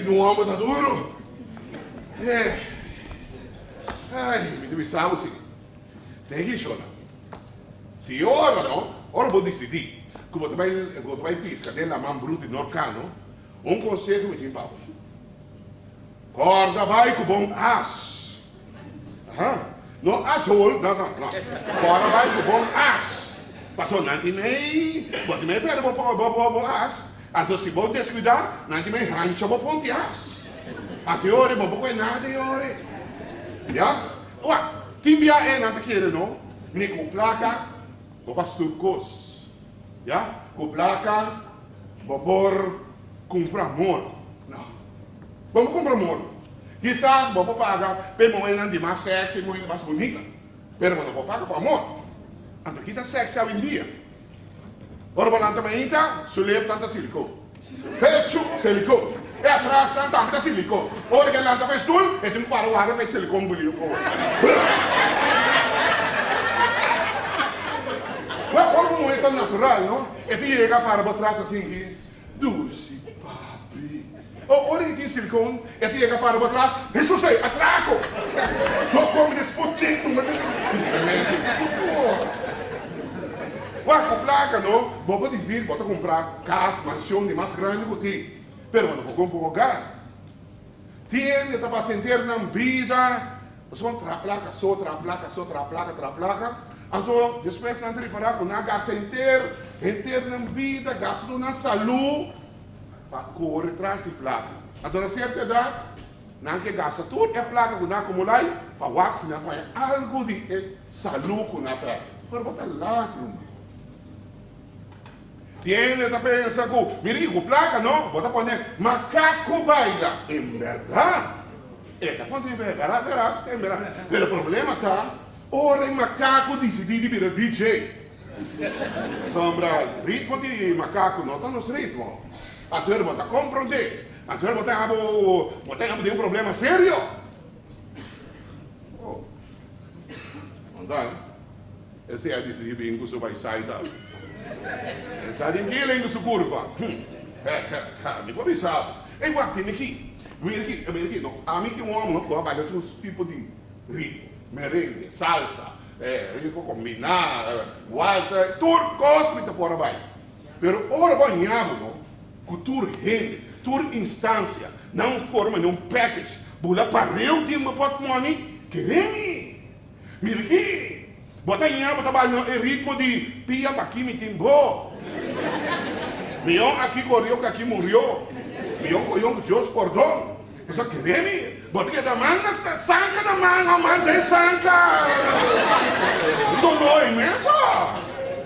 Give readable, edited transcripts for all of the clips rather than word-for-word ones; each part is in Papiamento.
di un hòmber ta duru. Eh, ai, mi ta bisa bo si. Ten ki shona. Si ora no, ora bo disidí ku bo ta bai, ku bo ta bai piska den laman brutu di Norkan no, un konseho mi tin pa bo. Kòrda bai ku bon as. Aha. No asshole, no, no, no. Kòrda bai ku bon as. Pasobra nan tin mei, bo tin mei pèrdè bo, bo, bo, bo as. Anto si bo deskuidá, nan tin mei hancha bo ponti as. Anto e ora bo por kohe nada e ora. Ya? Wak, tin bia e nan ta kere no, mi ku plaka bo por hasi tur kos. Ya? Ku plaka bo por kumpra amor. No. Bo por kumpra amor. Kisas bo por paga pa e muhénan di mas sèksi, e muhénan mas bunita. Pero bo no por paga pa amor. Anto kita sèksi awendia? Ora bo lanta mainta, su lepnan ta silikon. Pechu, silikon. E atrasnan tambe ta silikon. Ora ke lanta pa e stul, e tin ku para wara pa e silikon buli afor. Wèl, ora bo muhé ta natural, no? E ta yega para bo tras asin ki, Dushi papi. O ora ki tin silikon, e ta yega para bo atras, Hesus ei, atrako! No komi di Sputnik nunka tin Wak ku plaka no, bo por disir bo ta kumpra kas, mansion di mas grandi ku tin, pero bo no por kumpra un hogar. Tin hende ta pasa henter nan bida pasobra traha plaka so, traha plaka so, traha plaka, traha plaka, anto despues nan ta ripará ku nan a gasta henter, henter nan bida, gasta tur nan salú. Pa kore tras di plaka. Anto na sierto edat, nan ke gasta tur e plaka ku nan akumulá ei pa wak si nan por haña algu di e salú ku nan a pèrdè. Pero bo ta lat, ruman. Tin hende ta pensa ku, Mi riku plaka, no? Bo ta pone makaku baila. En bèrdat, e ta pone bèrdat, bèrdat, en bèrdat. Pero e problema ta ora e makaku disidí di bira DJ. Pasobra ritmo di makaku no ta nos ritmo. Anto bo ta komprondé. Anto bo ta abo, bo ta abo den un problema serio. Oh. Ondan, esei a disidí bin ku su baisaita. E sa den kilen ku su kurpa. Hm. He, he, he. Mi por bisa bo. Ey, wak, tene aki. Mira aki, mira aki. No, ami ki un hòmber no por a baila tur tipo di ritmo. Merengue, salsa. E rico combiná, walsa, tur cos mi ta por a bai. Pero ora bo a ña bo no, cu tur hende, tur instancia, na un forma, na un package, bula pareu den bo portmoney, kere mi. Mira aki, bo ta ña bo ta bai na e ritmo di pia baki mi tin bo. Mion aki corió cu aki murió. Mion coyon cu Dios pordon. Pasobra kere mi, bo ta keda man na sanka na man o man den sanka. Un doló inmenso.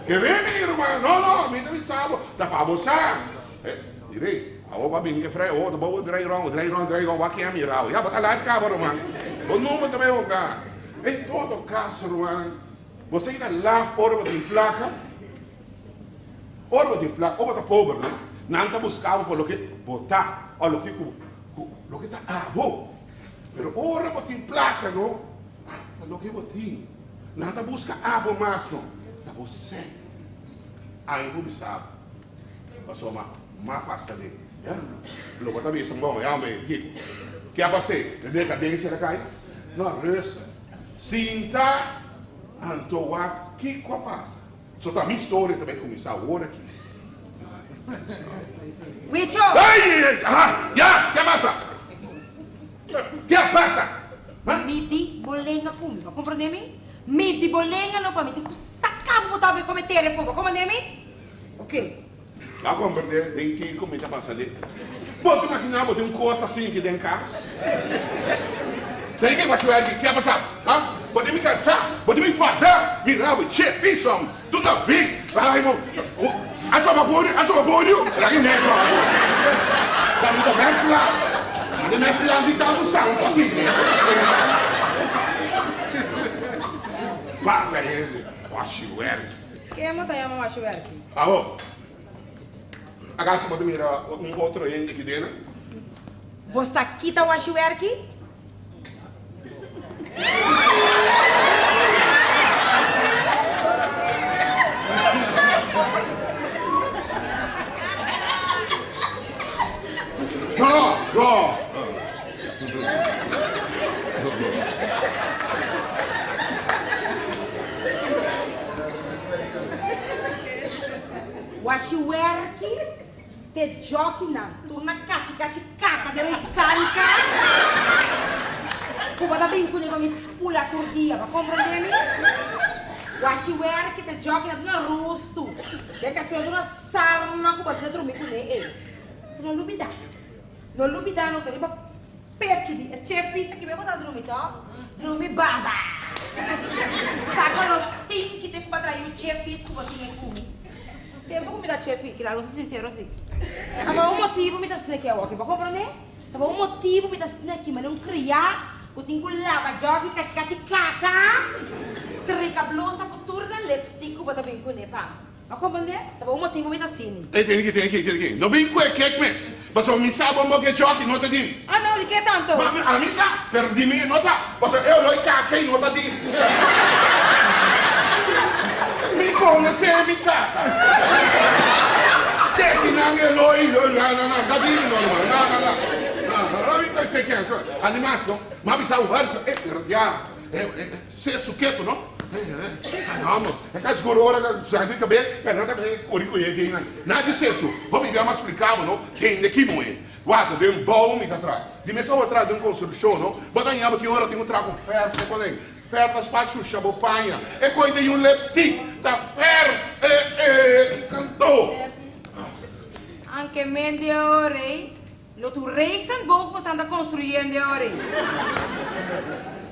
Kere mi, ruman. No, no, mi ta bisa bo, ta pa bo sa. Eh, mire, awor bo a bini ke frei, awor bo bo drai rond, drai rond, drai rond, wak ken a mira bo. Ya, bo ta laat kaba, ruman. Bo number ta bai hoga. En todo caso, ruman, bo sa ina laf ora bo tin plaka. Ora bo tin plaka, ora bo ta pober, no, nan ta buska bo pa loke bo ta o loke ku ku loke ta abo. Pero ora bo tin plaka, no, ta loke bo tin. Nan ta buska abo mas, no, ta bo sèn. Ami por bisa bo, pasobra m'a pasa den, ya. Lo bo ta bisa, bon, ya hombre, kiko? Ke a pas'é? E dekadensia ta kai? No, rustig. Sinta anto wak kiko a pasa. So ta mi storia ta bay cuminsa awor aki. Wicho! Ey ey ey aha ya ke pasa? Ke a pasa? Ha? Mi di bo lenga ku mi, bo comprende mi? Mi di bo lenga no pa mi tin ku saca bo bo ta bay come telefon, bo comprende mi? Ok. Bo a comprende den kico mi ta pasa den? Bo ta imagina bo tin un cos asin aki den cas? Den ki basura aki? Ke a pasa? Ha? Bo tin mi cansa? Bo tin mi fada? Mira bo che pisom tur ta vix Ay bo A soba podio a soba podio Laga e negro awo Ta mi ta mesla Mi ta mesla di tanto santo asin Paga hende Washi werki. Ken bo ta yama washi werki? Awo. Acaso bo ta mira un otro hende aki dena? Bo sa kita washi werki? No, no. Washi werki te djòkinan tur na kachi kachi kaka den un sanka ku bo ta bin kuné pa mi spula tur dia. Bo a komprondé mi? Washi werki te djòkinan tur na rustu. Den kakeo tur na sarna ku bo ta drumi kuné ei. No lubidá. No lubidá no ta riba pechu di e chefis aki be bo ta drumi tòg? Drumi baba! Saka los stinki te ku bo a trae yu chefis ku bo tin e ku mi. Tempu ku mi ta chefi, kila nos ta sinsero si. Ta pa un motibu mi ta sneki awoki, bo komprondé? Ta pa un motibu mi ta sneki, manera un kriá ku tin ku laba jòki, kachi kachi kaka, strika blusa ku tur nan lipstick ku bo ta bin kuné pa mi. Bo comprende? Ta pa un motibu mi ta sini. Ey, tene ki, tene ki, tene ki. No bin cu e kek mes. Pasobra mi sa bon bo ke choki no ta di mi. Ah no, di ke tanto? Ma mi, ami sa, pero di mi e no ta. Pasobra e olor kaka no ta di mi. Mi conoce mi tata. Teki nan e olor, no, no, no, ta di mi no, no, no, no, no. No, no bin cu e kek eso. Animas no. Ma mi sa wou, eh, pero ya. Sea su ketu no. Amo, e ka sigur ora ka sa di kabe, pero ta kore kore ku e geinan. Na di sesu, hopi bia mas splika bo no, tende ki moe. Wak, den bou mi ta tra. Di mes ora tra den konstrukshon no, bo ta haña bo tin ora tin ku tra ku fèrf e konen. Fèrf ta spak shusha bo paña. E koi den un lipstick ta fèrf e e ki kanto. Anke men di e ora ei, Lo tur regenboog bo sta construyendo e ora ei.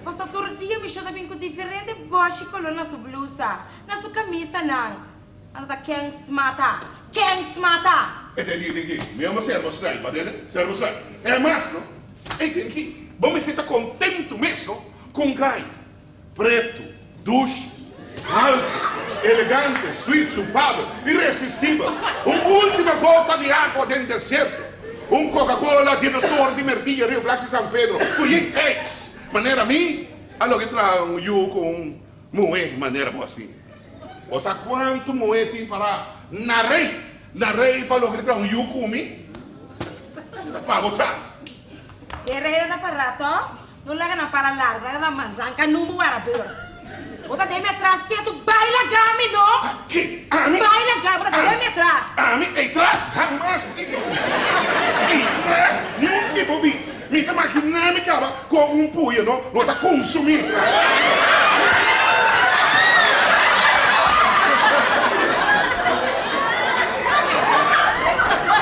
Pasobra tur dia mi shon ta bin cu diferente boshi color na su blusa, na su camisanan. Anto ta ken smata, ken smata! E ten ki, ten ki. Mi ama servo slay, ba tende? Servo slay. E mas no. Ey ten ki. Bo mester ta contento mes no, cu un guy Pretu, dushi, haltu, elegante, sweet, chupabel, iresistibel. Un ultima gota di agua den desierto. Un Coca-Cola di nos tor di merdia Rio Black di San Pedro ku yin ex. Manera mi a loke traha un yu ku un muhé manera bo asina. Bo sa kuantu muhé tin pará na rei, na rei pa loke traha un yu ku mi? Pa bo sa. E reina ta pará tò? No laga nan para largu, laga nan man ranka number wara beurt. Bo ta den mi atras ketu, bai laga mi no! Ki? Ami? Bai laga, bo ta den mi atras. Ami? Ei tras? Hamas mi ta Ei tras? Ni un tipo bi. Mi ta magina mi kaba kon un puya no no ta kunsumí tras.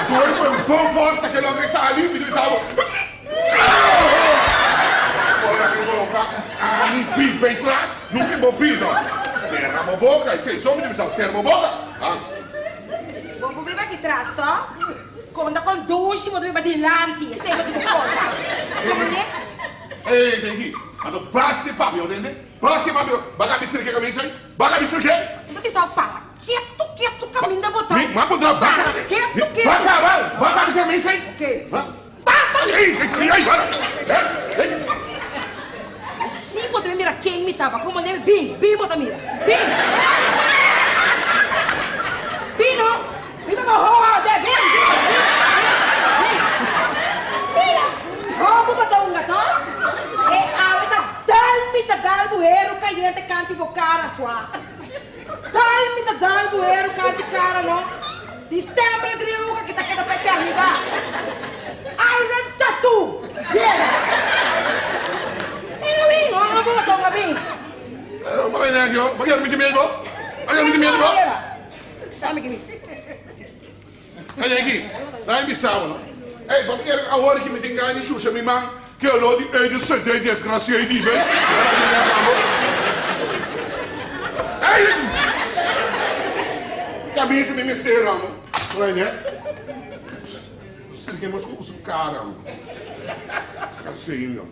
Dor ku e bon forsa ke logra e sali, mi ta bisa bo. Ora ki boka ami bin bay tras, nunca bo bida. Sera bo boka, esey so mi ta bisa, sera bo boka. Ah. Bo por biba aki tras to? Konta kon dushi bo ta biba dilanti, esey bo tin ku konta. Komprende? Ey, Benji, anto basta e papia, bo tende? Basta e papia, baka bistir ke kamisa ey? Baka bistir ke? Mi ta bisa bo para ketu ketu kaminda bo ta. Mi, mi a puntra baka. Para ketu ketu. Baka, baka bistir kamisa ey? Oké. Basta! Si bo ta mira ken mi taba como debe bin, bin bo ta mira, bin! Bin no, mi taba hode, bin, bin, bin, bin, bin! Como bo ta hunga to? E awe ta dal mi ta dal bo heru cayente canti bo cara sua. Dal mi ta dal bo heru kanti kara no. Di stempel griuga ki ta keda pa eternidad. Iron tattoo! Biera! Mira bin, ora bo tonga bin. Bo bini aki ho, bo kier miti miedu bo? Bo kier miti miedu bo? Dame ki bin. Kaya aki, laga mi bisa bo no. Ey, bo kier awor ki mi tin gana di shusha mi man ke olor di ey di sete desgracia ey di be? Ey! Camisa mi mester amo. Rene. Strikemos ku su cara amo. Asina.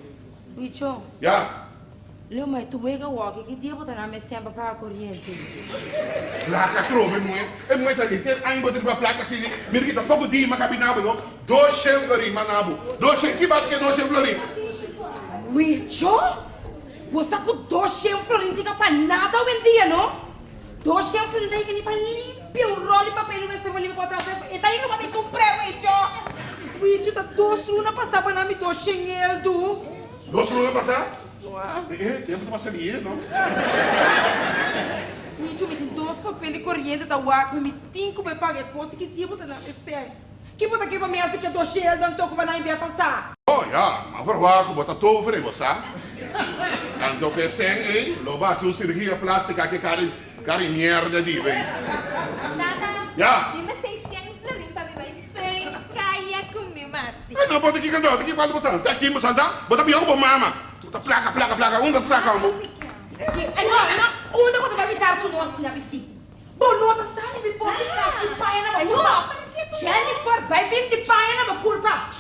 Bicho. Ya. Leo ma e tu wega woki ki dia bo ta na me semper paga coriente. Placa atrobe muhe, e muhe ta henter aña bo ta riba placa asina, mira ki ta poco dia ma cabi nabo no, doshen florin ma nabo, doshen, ki bas ke doshen florin? Wicho, bo sa cu doshen florin tin ka pa nada awendia no, doshen florin ta yega ni pa limpia un rol di papel un mester bo limpia por atras, e ta yega pa mi cumpre wicho, wicho ta dos luna pasa pa na mi doshen eldu. Dos luna pasa? E tempu ta pasa lihe, no? Mi. Wicho, mi tin dos papel di koriente ta wak mi, mi tin ku bai paga e kos i ki dia bo ta na esei? Ki bo ta ke pa mi hasi ke dos sheldo anto ku bo nan bia pasá? Oh ya, m'a verwagt ku bo ta tover ei, bo sa. Anto ku e sèn ei, lo bo hasi un sirurgia plástika ku e kara kara di mierda di bo ei. Tata, Ya. mi mester shen florin pa mi bai fein kaya ku mi mati. Ei no, bo ta kiko anto? Ta ki falta bo sa? Ta kin bo sa anta? Bo ta pió ku bo mama. Bo ta plaka, plaka, plaka. Unda ta saka bo? Ei no, no, unda bo ta bai bitar su no asina bisti? Bo no ta sa mi por di bisti paña na bo kurpa. Jennifer, bai bisti paña na bo kurpa.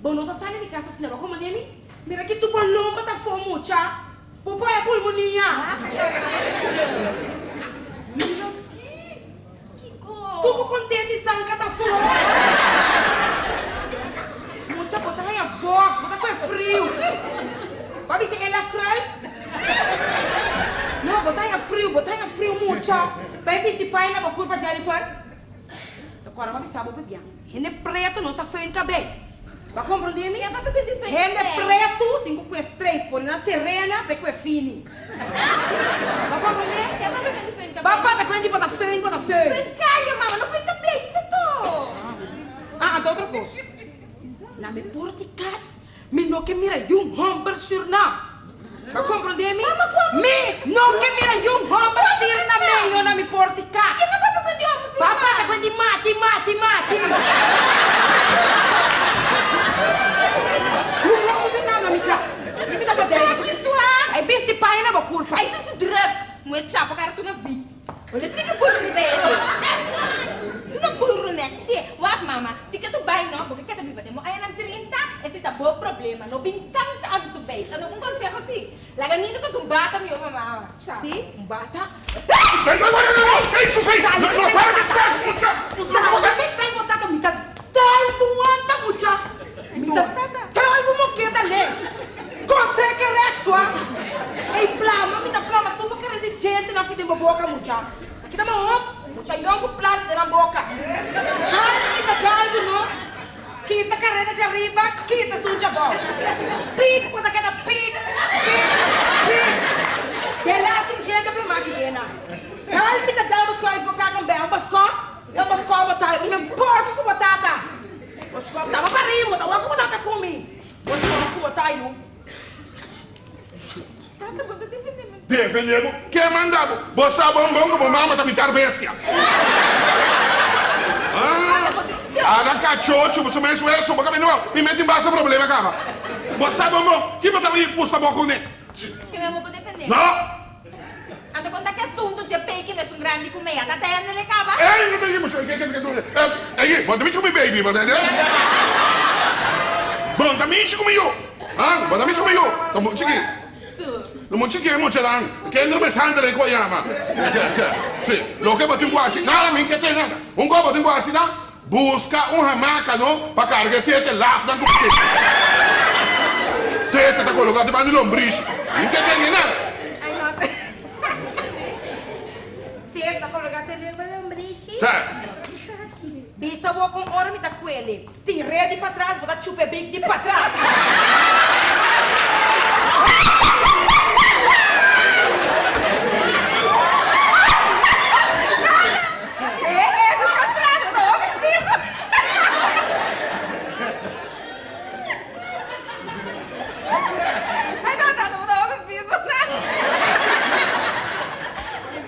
Bo no ta sa mi kasa asina, bo komand'é mi? Mira ki tur bo lomba ta afó mucha. Bo por haya pulmonia. Mira ki. Tur bo kontenti sanka ta afó. Mucha bo ta haya vògt, bo ta kohe friu. Bo a bisa Ella Kruis? No, bo ta haña friu, bo ta haña friu mucha. Bai bisti paña na bo kurpa, Jennifer. Ta kòrda bo a bisa bo bebia. Hende pretu no sa feun kabei. Bo a komprondé mi? Hende pretu tin ku kue straight, pone na serena pa e kue fini. Bo a komprondé? Bo a papia ku hende bo ta feun, bo ta feun. Ah, anto otro kos. Na mi por di kas Mi no ke mira yun homber surnam. Bo comprende mi? Mi no ke mira yun homber sirna meyo na mi porti cas. Ba papia cu di mati, mati, mati. Yun homber surnam na mi cas. Mi ta badai. Ai bisti paña na bo curpa. Olha que burro dele. Tu no burro né? Che, wak mama, si que tu bai no, porque que viva demo aya nan 30, esse tá bo problema, no bin cansa a su base. Ano un consejo si, laga nino com su bata mi mama. Tchau. Si, un bata. Ei, ei, ei, ei, Susi! No, no, para de stress, mucha! Sali mi ta tata, mi ta dal bo wanta, mucha! Mi ta dal bo moketa le! Kontra e kerekswa! Ei plama, mi ta plama tur bo kere di djente nan fi den bo boka, mucha! Esaki ta mahos, mucha yòn ku plancha den nan boka. Dal mi ta dal bo no! Kita kareta djariba, kita esun djabou. Pik bo ta keda pik, pik, pik. Delaster djente plama aki den nan. Dal mi ta dal bo skuif bo kaka un bèn un baskò, e un baskò bo ta, i men porko ku bo tata. Bo skuif taba pariba, bo ta wak ku bo tata ku mi. Bo skuif ku bo ta yu. Tata bo ta defende mi. Defende bo? Ke manda bo? Bo sa bon bon ku bo mama ta mitar bestia. Tata bo ta. Ada kachocho bo su mes weso bo kaminda bo mi meti basta problema kaba. Bo sa bon bon ki bo ta bai pusta bo kuné. Ke men bo por defende mi? No! Anto kon ta ki asuntu dje peki mesun grandi ku mea ta tende le kaba? Ey, no te mucho, ke ke ke Ey, bo ta michi ku mi baby, bo tende? Bo ta michi ku mi yu, ah, bo ta michi ku mi yu, ta muchi ki, ta muchi ki e muchanan, kende no mishandle ku a yama, si, si, si, loke bo tin ku hasi, nada, mi ke te nada, un kos bo tin ku hasi ta, buska un hamaka no, pa karga e tete lafnan ku bo tin. Tete ta koloká debajo di lombrishi, mi ke tende nada. Tete ta koloká debajo di lombrishi? Si. Bisa bo kon ora mi ta kuele. Tir'é di patras, bo ta chupa e big di patras.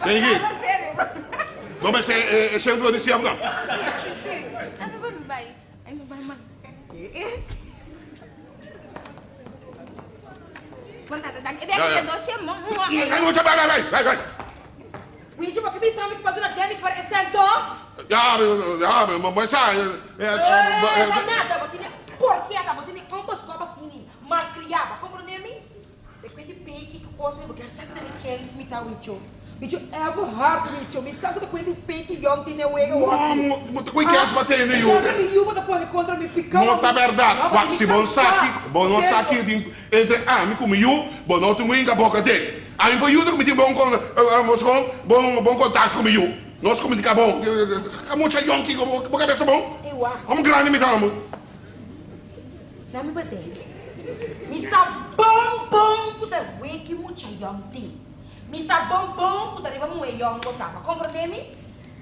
Peggy, no mester e shen flor di siaf no. Ay mucha bai bai bai bai. Wichi bo ke bisa mi ku pa duna Jennifer e sento? Ya ya mo sa. Eh ta nada bo tene porkiata bo tene un boskop asini malkriá bo komprondé mi? Despues di peki ku kos bo kier sa ku ta di kens mi ta wicho. Wicho ever hard wicho. Mi sa ku ta kuenta di peki yòn tene wega wòrdu. No, mo ta ku kens ba tene yu. Kontra mi yu bo ta pone kontra mi piká. No ta bèrdat. Wak si bo sa ki bo no sa ki tin entre ami ku mi yu bo no tin winga boka den. Ami por yuda ku mi tin bon kon bon bon kontakto ku mi yu. Nos komunika bon. Ka mucha yòn kiko bo kabesa bon? Hopi grandi mi ta amo. Na mi batey. Mi sa bon bon ku ta weki mucha yòn tin. Mi sa bon bon ku ta riba muhé yòn bo ta. Bo a komprondé mi?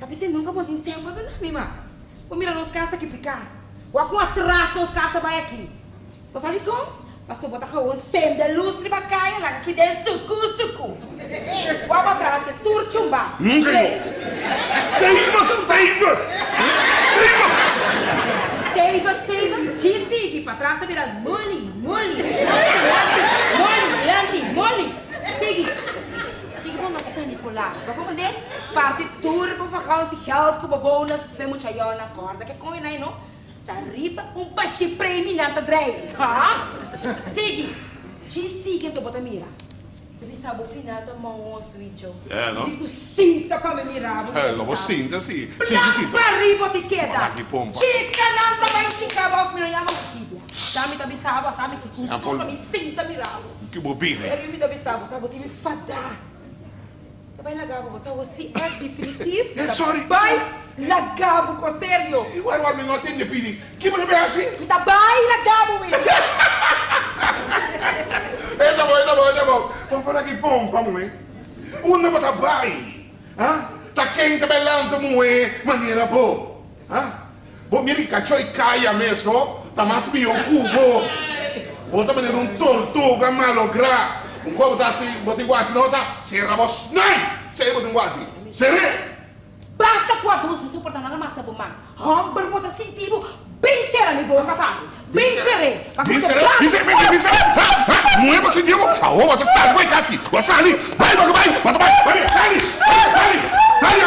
Ta bis'é nunka bo tin sèn pa duna mi mas. Bo mira nos kas aki piká. Wak kon atras nos kas a bai aki. Bo sa dikon? Pasobra bo ta gewoon sende lus riba kaya laga ki den suku suku. Wak bo atras e tur chumba. Nunka no. Stevig, stevig! Stevig! Stevig, stevig, djis sigui patras ta bira moli, moli, moli, dilanti, moli, dilanti, moli. Sigui. Sigui bo no San Nicolas. Bo a comprende? Parti tur bo vakantie geld cu bo bonus p'e muchayonnan. Corda ke con enai no. Ta riba un pashi premi nan ta drei. Ha? Sigui. Djis sigui anto bo ta mira. Ta bisa bo final ta mohos, Wicho. Eh, no? Di cu sinta pa mi mira bo. Eh, lo bo sinta si. Sigui sinta. Plan pa riba ti keda. Bo ta ki pompa. Chica nan ta bay chica bo of mi no yama bo Biblia. Ta mi ta bisa bo ata mi ki gusto pa mi sinta mira bo. Ki bo bini. Pero mi ta bisa bo sa bo tin mi fada. Ta bay laga bo, bo sa bo si es definitif. Eh, sorry. Ta bay laga bo ko serio. Igual igual mi no atende pidi. Ki bo ta bay hasi? Mi ta bay laga bo wechi. E ta bon, e ta bon, e ta bon. Bo por aki pompa muhe. Unda bo ta bay? Ha? Ta ken ta bay lanta muhe manera bo? Ha? Bo mira ki kacho i kaya mes ho ta mas mihó ku bo. Bo ta manera un tortuga malográ. Un kos bo ta hasi, bo tin ku hasi no ta sera bo snai! Esei bo tin ku hasi. Ser'é! Basta ku abus, mi soporta nada mas na bo man. Hòmber bo ta sinti bo bin sera mi boka pa mi. Bin ser'é! Pa ku Bin te ser'é! basta. Bin ser'é! Bin ser'é! Ha! Ha! Muhé bo sinti bo? Awor bo ta sali for e kas aki. Bo a sali! Bai bo bai! Bo ta bai! Bai! Sali! Sali! Sali!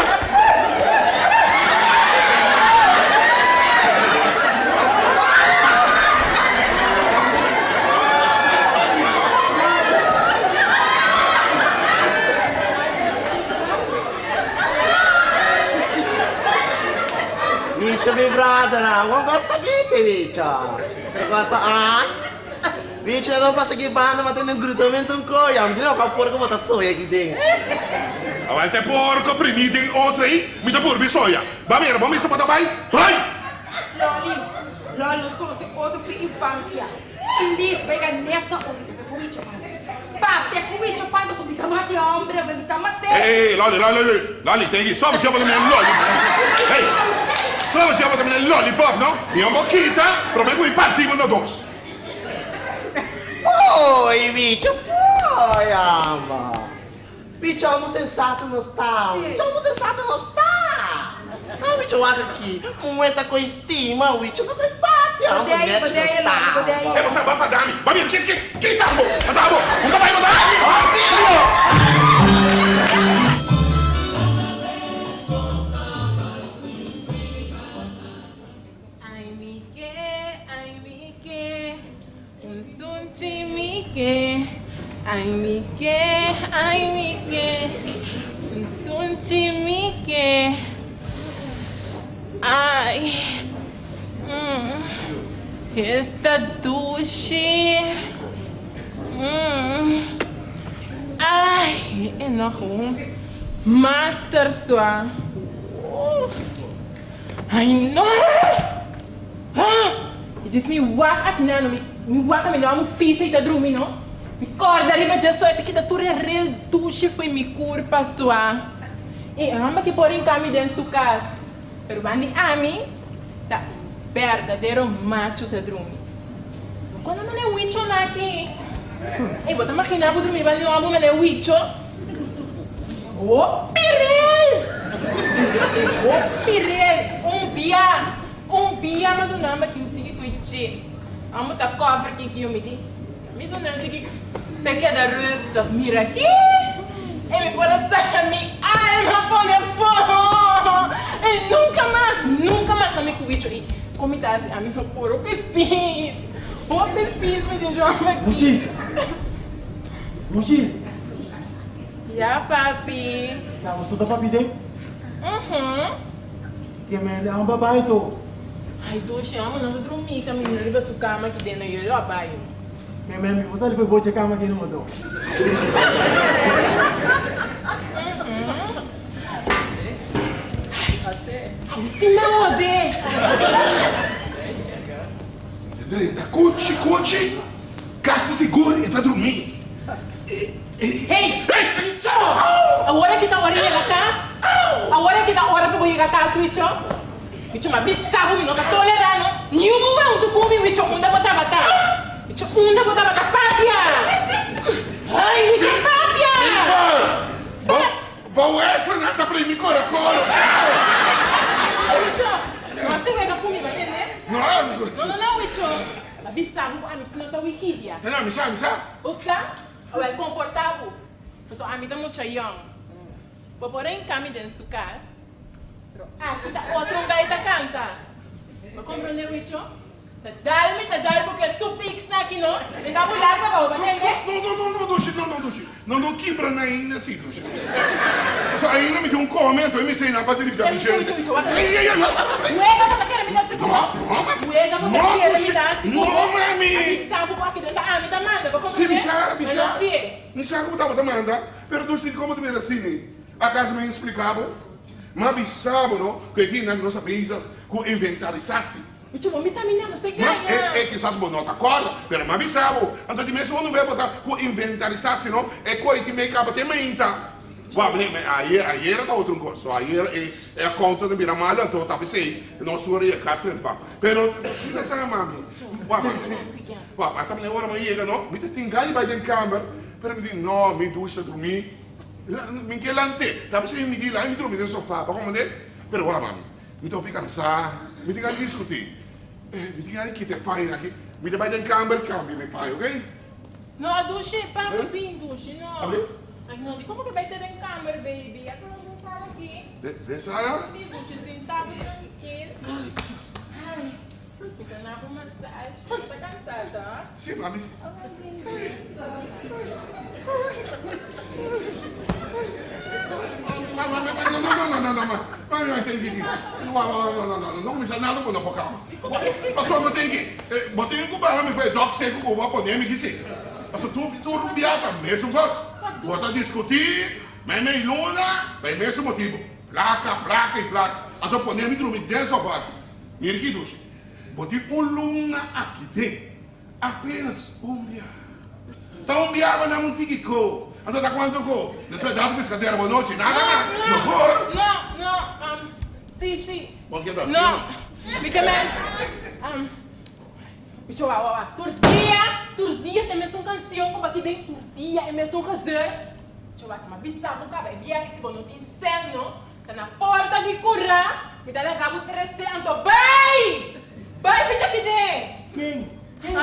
Micho mi brother ah, bo gosta bise Micho? Bo gosta ah? Micho nan no pasa aki banda ma tende un grutamento un koyo, ami di no kua porko bo ta soya aki den. Awel te porko primi den otro ei, mi ta purbi soya. Ba mira bo mester bo ta bai, bai! Loli, Loli nos konoce otro fi infancia. Please bega net na otro papia ku Wicho pa nos. Papia ku Wicho pa nos, mi ta mate hombre, mi ta mate. Hey, Loli, Loli, Loli, Loli, ten aki. Soba dje bo ta mira lollipop. Hey, soba dje bo ta mira lollipop, no? Mi homber kita, prome ku mi parti bo na dos. Foei, Wicho, foei, amo. Bicho amo sensato nos ta, bicho amo sensato nos ta. Ah bicho wak aki, muhe ta koe stima, bicho no koe papia, amo Badei, nechi nos badei, ta. Loli, badei. E bo sa ba fada mi, ba bira kit kit kita bo, mata bo, un ta bai bo ta. Auxilio! Ay mi ke, ay mi ke. Un sunchi mi ke, ay mi ke, ay mi ke Un sunchi mi ke, ay mm Esta dushi mm Ay e nog un master sua Uf Ay no Ah! I dis mi wak aki nan, mi mi wak mi no amo fisa i ta drumi no. Mi corda riba dje so e ta kita tur e rel dushi fo'i mi curpa sua. E hamba ki por hinca mi den su cas, pero bandi ami ta un berdadero macho ta drumi. No cono mane wicho na aki. Ey, bo ta magina bo drumi bandi un homber mane wicho? Hopi rel! Hopi rel! Un bia! Un bia mi a duna mi aki un tiki ku e chips. Amo ta cover kiki yo mi di. Mi duna un tiki p'e keda rustig. Mira aki! E mi por a saca mi alma pone afó! E nunca mas, nunca mas ami ku wicho i kon mi ta hasi ami no por hopi fis. Hopi fis mi tin djòm aki. Rushi! Rushi! Ya papi. Ya bo so ta papi den? Uhum. Ke mende a un babai to. Ay dushi amo no ta drumi caminda riba su cama aki den no yo lo a bai. Ke mende mi por sali fo'i bocha cama aki numa to. Ay si mi hode. E drenta cuchi cuchi casi sigur e ta drumi. Hey! Hey! Awor aki ta ora yega kas? Awor aki ta ora pa bo yega kas, Wicho? Wicho, ma bisa bo mi no ta tolerá no. Niun muhé huntu ku mi, Wicho, unda bo tabata? Wicho, unda bo tabata? Papia! Ai, Wicho, papia! Bo, bo wesonan ta primi koro koro. Wicho, no hasi wega ku mi, bo tende? No. No, no, no, Wicho. Ma bisa bo ku ami si no ta Wikidia. No, mi sa, mi sa. Bo sa? Awel, komportá bo. Pasobra ami ta mucha yòn. Bo por hinká mi den su kas, pero aki ta otro un gai ta kanta. Bo komprondé, Wicho? Ta dal mi ta dal bo ke tur piks na aki no. Mi ta bu larga bou, bo tende? No, no, no, no, Dushi, no, no, Dushi. No, no kibra na ainda si, Dushi. Pasobra ainda mi tin un kome, anto e mi sena pa riba mi Wicho, djente. Wicho, Wicho, wak. Ei, ei, ei, wak, wak, wak. Wega bo ta kere mi ta hasi ku bo? No, no, mami. Wega bo ta No, kere mi Dushi. ta hasi ku No, bo? mami. A bisa bo ku aki den ta ami ta manda, bo Si, mi komprondé? sa, mi Bueno, sa. si. Mi sa ku bo tabata manda, pero Dushi, dikon bo ta mira asina? Akaso mi a splika bo? Mi a bisa bo, no, ku e kinan nos a bezig ku inventarisasi. Bicho, bo misa mi nada, se Ma, gaña. e, e kisas bo no ta kòrda, pero mi a bisa bo. Anto di mes unu bes bo ta ku inventarisasi, no, e koi tin mei kaba te mainta. Wak, mi, mi, ayer, ayer ta otro un kos. So ayer e, e accountant a bira malo, anto ta p'esei nos tur a yega kas trempan. Pero asina ta, mami. Wak, mami. Wak, ata mi ora mi a yega, no, mi ta tin gana di bai den kamber, pero mi di, no, mi dusha drumí. Mi ke lant'é. Ta p'esei mi di laga mi drumi den sofa, bo komprendé? Pero wak, mami, mi ta hopi kansá, mi tin gana di diskutí. Mi tin gana di kita e paña aki. Mi ta bai den kamber kambia mi paña, oké? No, dushi, papi bin dushi, no. Abi? Ay, no, di komo ke bai te den kamber, baby? A tono den sala aki. Den sala? Sí, dushi, sinta bo trankil. Ay, mi ta na bo masashi. Bo ta kansa, to? Sí, mami. Alright, baby. No, no, no, no, no, mami, mami, tene ki. No, no, no, no, no kuminsá nada ku no por kaba. Pasobra bo tin ki, bo tin ku baha mi for e dòk seku ku bo a pone mi kisi. Pasobra tur, tur bia ta mesun kos. Bo ta diskutí meimei luna pa e mesun motibu. Plaka, plaka i plaka. Anto pone mi drumi den sofa aki. Mira ki dushi. Bo tin un luna aki den. Apenas un bia. Ta un bia bo nan un tiki ko. Anto ta kuantu ko? Despues datu piskadero bo nochi. Nada mas. No, Mehor. no, no, um, si, si. Bo keda No, asina. mi ke men, um, mi cho wa, wa, wa. Tur dia, tur dia ta e mesun kansion ku bo aki den. Tur dia e mesun gezeur. Cho wa, ma bisa bo kaba e bia aki si bo no tin sèn no. Ta na porta di kura, mi ta laga bo trese anto bai! Bai ficha aki den! Ken? Ken?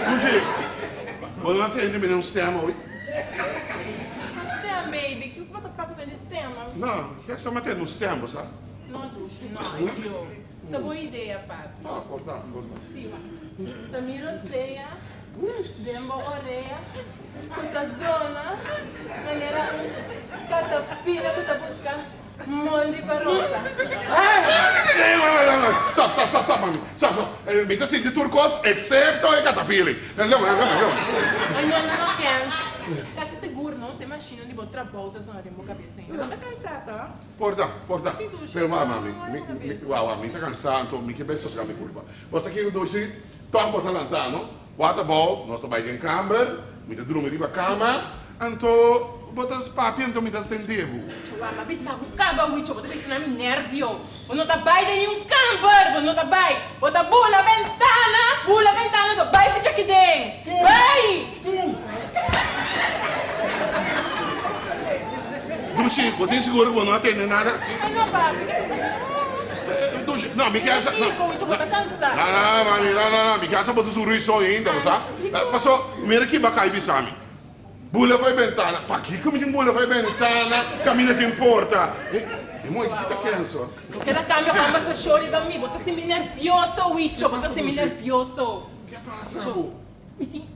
Lucy, bo no a tende mi den un stem awe? Ki stem, baby? Kiko bo ta papia di stem? No, ke sa mi a tende un stem, bo sa? No, Lucy, no, ay Dio. Ta bon idea, papi. Ah, por ta, por ta. Si, wa. Ta mi rosea. Den bo orea ku ta zona manera un katapila ku ta buska moldi pa rosa. Stop, stop, stop, stop, mami. Stop, stop. Mi ta sinti tur kos eksepto e katapila. Ay, no, no, no, Kens. Kasi sigur no te mashina di bo trabou ta zona den bo kabesa ainda. Bo ta kansa, to? Por ta, por ta. Pero wak, mami, mi, mi, wak, wak, mi ta kansa, anto mi ke bai sosega mi kurpa. Bo sa kiko dushi? Tòg bo ta lantá, no? What about nos ta bai den kamber, mi ta drumi riba kama, anto bo ta papia anto mi ta tende bo. Chua, m'a bisa bo kaba wicho, bo ta bisa na mi nervio. Bo no ta bai den niun kamber, bo no ta bai. Bo ta bula bentana, bula bentana anto bai ficha aki den. Bai! Dushi, bo tin sigur ku bo no a tende nada? Ay no papi. Dushi, no, mi kier sa. Kiko, wicho, bo ta kansa. No, no, mami, no, no, no, mi kier sa bo ta suru i soña ainda, bo sa? Paso, mira ki bo a kai bisa mi. Bula for e bentana. Pakiko mi tin bula for e bentana kaminda tin porta? E moe si ta kenso. Bo keda kambia kombersashon riba mi, bo ta sinti mi nervioso, wicho, bo ta sinti mi nervioso. Ke pasa bo? Mi tin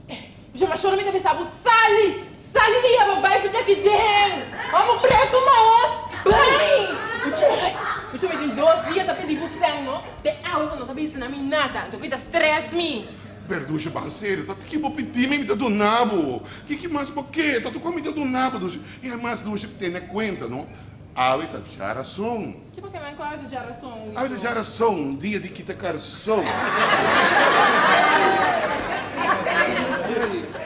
Yo mashora mi ta bisa bo sali, sali di ya bo bai fuchi aki den. Amo pretu maos, bai! Wicho, wicho mi tin dos dia ta pidi bo sèn no, te awe bo no ta bisa na mi nada, anto ki ta stress mi. Pero Dushi ban serio, ta ki bo pidi mi, mi ta duna bo. Kiki mas bo ke? Ta tur kua mi ta duna bo Dushi. I ademas Dushi tene kuenta no, awe ta djarason. Ki bo ke men ku awe ta djarason, Wicho? Awe ta djarason, dia di kita karson.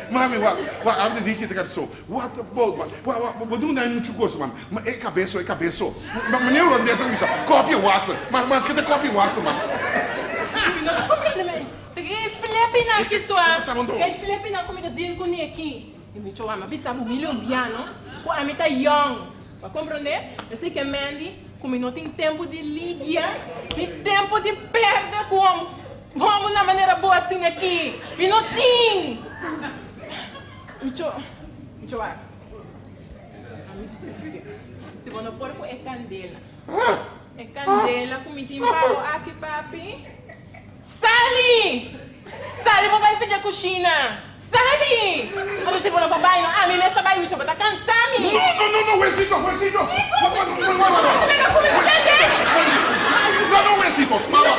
Mami, wak, wak, abo di kita kata so. What about, wak, wak, wak, bo duna e muchu kos, mami. Ma e kabeso, e kabeso. Ma meneer Holandes a bisa, kopia wasser. Ma mas ke ta kopia wasser, mami. Mi no ta komprende me. Ta ke e flepinan ki sua. Ke e flepinan ku mi ta deal ku ni aki. Mi bicho wak, mi a bisa bo million bia no, ku ami ta young. Bo a komprende? Esei ke Mandy, ku mi no tin tempu di lidia, ni tempu di perde ku homo na manera bo asina aki. Mi no tin! Micho, micho wak. Ami si bo no por ku e kandela. E kandela ku mi tin pa bo aki, papi. Sali! Sali bo bai fidja kushina! Sali! Ami si bo no por bai no, ami mes ta bai micho, bo ta kansa mi! No, no, no, no, huesitos, huesitos! No, no, huesitos, no, no,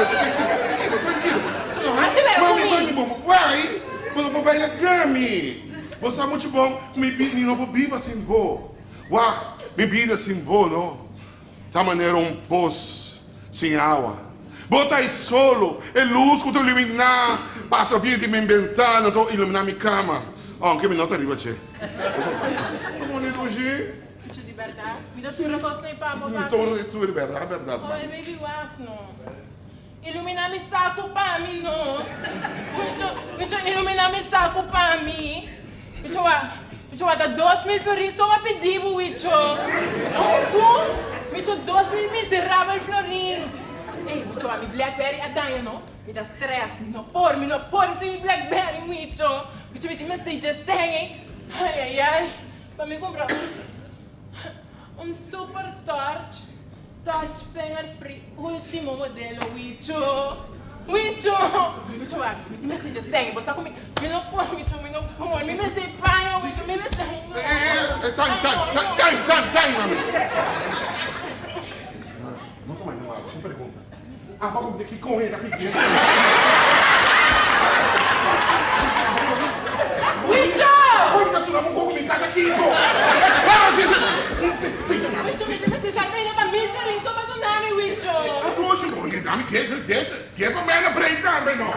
tranquilo, tranquilo. Mami, mami, bo por bai, bo no por bai laga mi. Bo sa mucho bon ku mi mi no por biba sin bo. Wak, mi bida sin bo no ta manera un pos sin awa. Bo ta e solo, e lus ku ta iluminá pasa via di mi bentana ta iluminá mi kama, ounke mi no ta riba dje. Bo pone lushi? Mucho di bèrdat. Mi ta tur e kosnan ei pa bo, papi. Tur, tur bèrdat, bèrdat, Oh, e baby wak no. Iluminá mi saku pa mi no. Mucho, mucho iluminá mi saku pa mi. Wicho wak, wicho wak ta 2000 florin so a pidi bo wicho. Ku? Wicho 2000 miserabel florins. Ey, wicho wak mi blackberry a daña no. Mi ta stress, mi no por, mi no por sin mi blackberry wicho. Wicho mi tin mester djesei ey. Ay ay ay, pa mi kumpra un, un super torch. Touch finger free ultimo modelo wicho wicho wicho wak mi tin mester dje seng bo sa ku mi mi no por wicho mi no por mi mester paña wicho mi mester Eh eh eh time time time time time mami No toma na malo un pregunta Abo a kumte kiko e ta pidiendo Wicho! Oiga su abo un kuminsá ta kiko Si si si Wicho mi tin mester sa ta ta mil florin so pa duna mi Wicho. Adushi no oye dami give give give a man a break tambe no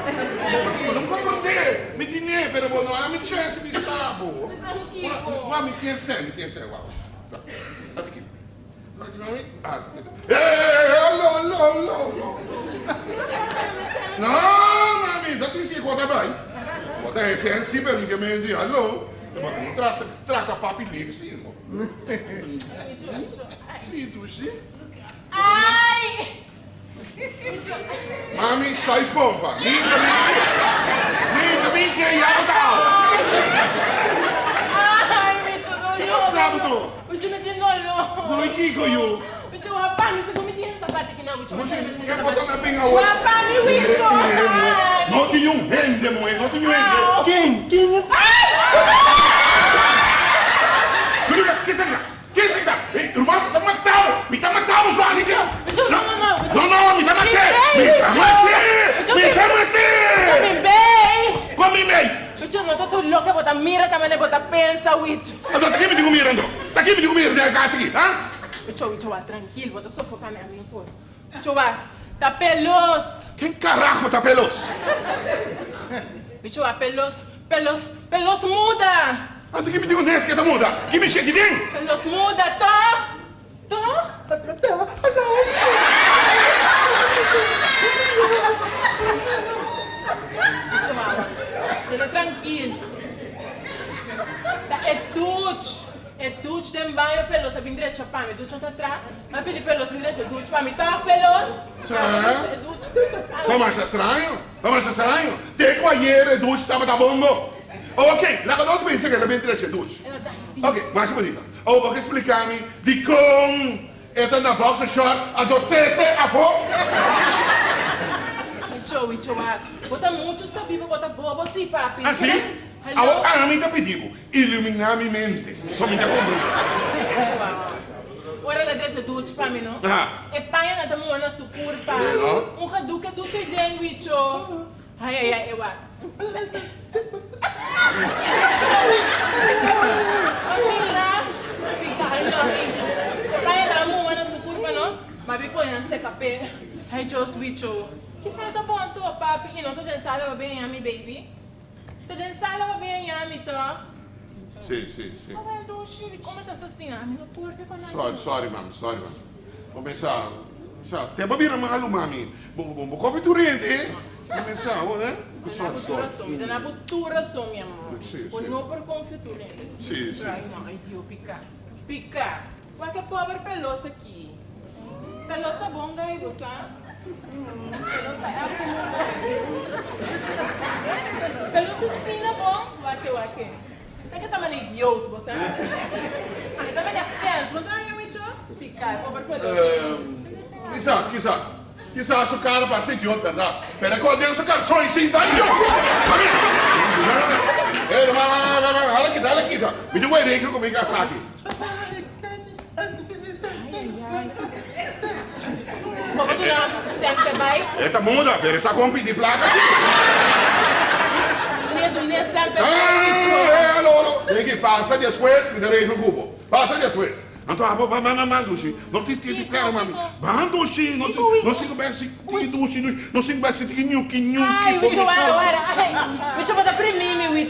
Bo no comprende mi tine pero bo no a mi chance di sa bo Bisa mi kiko. Wa mi tin sè mi tin sè wa Ati ki No, mami, ta si si ku ta bai. Bo ta hese si pero mi ke men di hallo. Bo no trata trata papi lief si no. Si dushi. Ai! Mami sta y pompa. Mi ta mi ke. Mi ta mi ke ya bo ta awa. Ai, mi ta doló. Ki pasaba to? Mucho mi tin doló. No y kiko yu? Mucho wapa mi segun mi tin ta bati kina mucho. Mucho ke bo ta na bin awor? Wapa mi wicho. No tin un hende muhe, no tin un hende. Ken? Ken? Mira, ke sa? Ken si ta? Hey, ruman, mi ta mata bo! Mi ta mata bo, Zani! No, no, no! No, no, mi ta mat'é! Mi ta mat'é! Mi ta mat'é! Wicho, mi bei! Kon mi bei? Wicho, no ta tur loke bo ta mira ta manera bo ta pensa, Wicho. Anto, ta ken mi tin ku mira anto? Ta ken mi tin ku mira den e kas aki, ha? Wicho, Wicho, wak trankil, bo ta sofoká mi, ami no por. Wicho, wak, ta pelos! Ken karaho ta pelos? Wicho, wak, pelos, pelos, pelos muda! Anto ki mi dico nes ke ta muda? Ki mi sheki den? Los muda toch? Toch? Chihuahua, keda trankil. Ta e duch, e duch den baño pelos a bin drecha pa mi. Duch a ta tra, mi a pidi pelos bin drecha duch pa mi. Toch pelos? Sa? Ta masha straño, ta masha straño. Te cu ayer e duch tabata bongo. Ok, laga nos bisa ke el a bin trece duch. Ok, masha bonita. Awor bo ke splika mi dikon e ta na boxer short anto tete afo? Wicho, wicho, wak. Bo ta muchu sabí pa bo ta bobo si, papi. Ah, si? Hello? Awor ami ta pidi bo, iluminá mi mente, so mi ta komprendé. Wicho, wak, wak. Ora el a drecha duch pa mi, no? Aha. E pañanan ta muha na su kurpa. No. Un gedoe ke duch ei den, wicho. Ai ai ai e wak. A mira pica ai no e paña nan a muha na su curpa no ma bi pone nan seca pe ai Dios wicho ki falta bon anto papi y no ta den sala pa bin haña mi baby. Ta den sala bo bin haña mi, tòg? Sí, sí, sí. Awel, Dushi, di kon bo ta asina? Ami no por ke ku nan. Sorry, sorry, mami, sorry, mami. Bo pensa, sa, te bo bira malu, mami. Bo, bo, bo kofi tur hende, eh? Bo pensa, ho, eh? Mi ta na bo tur rason, mi ta na bo tur rason, mi amor. Sí, sí. Bo no por konfia tur hende. Sí, sí. Pero ai no, ai Dio, piká, piká. Wak e pober pelos aki. Pelos ta bon gai, bo sa? Pelos ta elke mundo. Pelos ta asina bon. Wak e, wak e. Ta ke ta manda idioot, bo sa? E ta manda kens. Bo no ta haña wicho? Piká e pober pelos. Kisas, kisas. Kisas su kara parse idiot, bèrdat? Pero e kos den su karson i sinta idiot. Ey, hala kita, hala kita. Mi tin un regla ku mi kasa aki. E ta muda, pero e sa kon pidi plaka si. Alo, alo, Ricky, pasa despues, mi ta regla ku bo. Pasa despues. Anto abo ba mama man dushi, no tin tiki kara mami. Ban dushi, no tin, no sin ku bai si tiki dushi, no sin ku bai si tiki ñuki ñuki.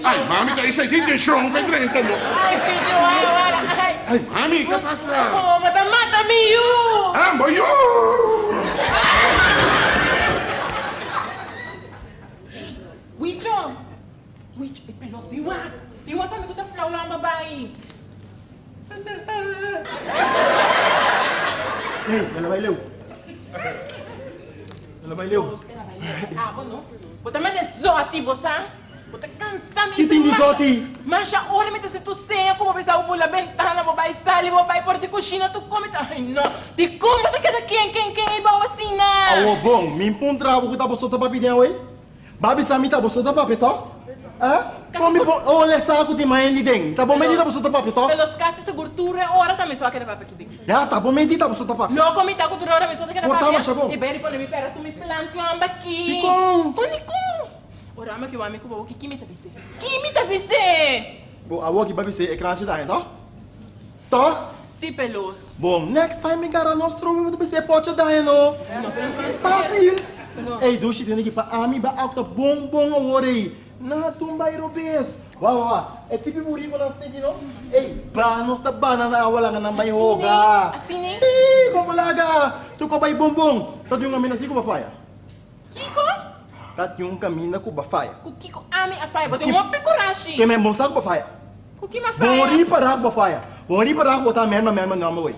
Ay, mami ta esei tin tenshon pa e drenta no. Ay, mami, ke pasa? Ah, bo yu! Ey, el a bai leu. El a bai leu. Abo no. Bo ta manda zoti, bo sa? Bo ta cansa mi. Ki tin di zoti? Masha ora mi ta haci tu seña como bisa bo bula bentana, bo bai sali, bo bai por di cushina, tu come ta. Ay no. Dicon bo ta keda ken ken ken ei bao asina? Awo bon, mi puntra bo cu ta bo sota papia den awey? Ba bisa mi ta boso ta papia to? Eh? Kon mi por ole sa ku tin mas hende den? Ta bo menti ta boso ta papia to? Pero los casi sigur tur e ora ta mi so a keda papia ki den. Ya, ta bo menti ta boso ta papia. Loko mi ta ku tur e ora mi so ta keda Por ta papia. masha bon. I bai pone mi pera tur mi plan ku amba ki. Dikon? Kon dikon? Ora amba ki wami ku bo ki ki mi ta bis'é? Ki mi ta bis'é? Bo awor ki ba bis'é e kranchi ta to? To? Si pelos. Bon, next time mi gara nos trobe bo ta bis'é pocha daña no. Fácil. Ey dushi tene ki pa ami ba auto bon bon awor ey. Na tumba y robes. Wa wa wa. E tipi burico nan sneaky no. Ey ba nos ta bana na awa laga nan bay hoga. Así ne? Ey como laga. Tu ko bay bon bon. Ta di un camina si ku ba faya. Kiko? Ta di un camina ku ba faya. Ku kiko ami a faya? Bo tin hopi kurashi. Ke men bon sa ku ba faya. Ku ki m'a faya? Bon ripara ku bo faya. Bon ripara ku bo ta merma merma nomber wey.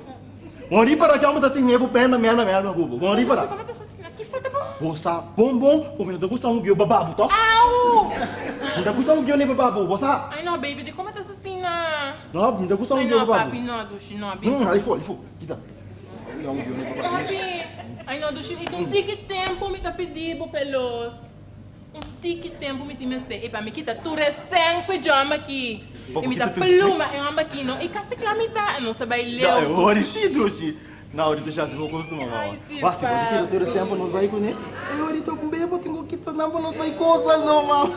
Bon ripara ki amo ta tene bo merma merma merma ku bo. Bon ripara. Como ta asina? Ki falta bo? Bo sa bon bon ku mi no ta gusta un bio bababu toh? Au! Mi ta gusta un bio ne bababu, bo sa? Ay no baby, di como ta asina? No, mi ta gusta un Ay bio no bababu. papi, no dushi, no abi. Hmm, ali fu, ali fu. Kita. Mi gusta un bio ne bababu. Papi, ay no dushi, i ta un tiki tempo mi ta pidi bo pelos. Un tiki tempu mi tin mester e pa mi kita tur e sèn fu e jòm aki. I mi ta pluma e hòmber aki no. I kasi kla mi ta e nos ta bai leu. No, e ora si dushi. No, ahorita sha si bo kostuma mama. Wak, si bo ta kita tur e sèn pa nos bai kuné, e ahorita un bebo tin ku kita nan pa nos bai gosa no mama.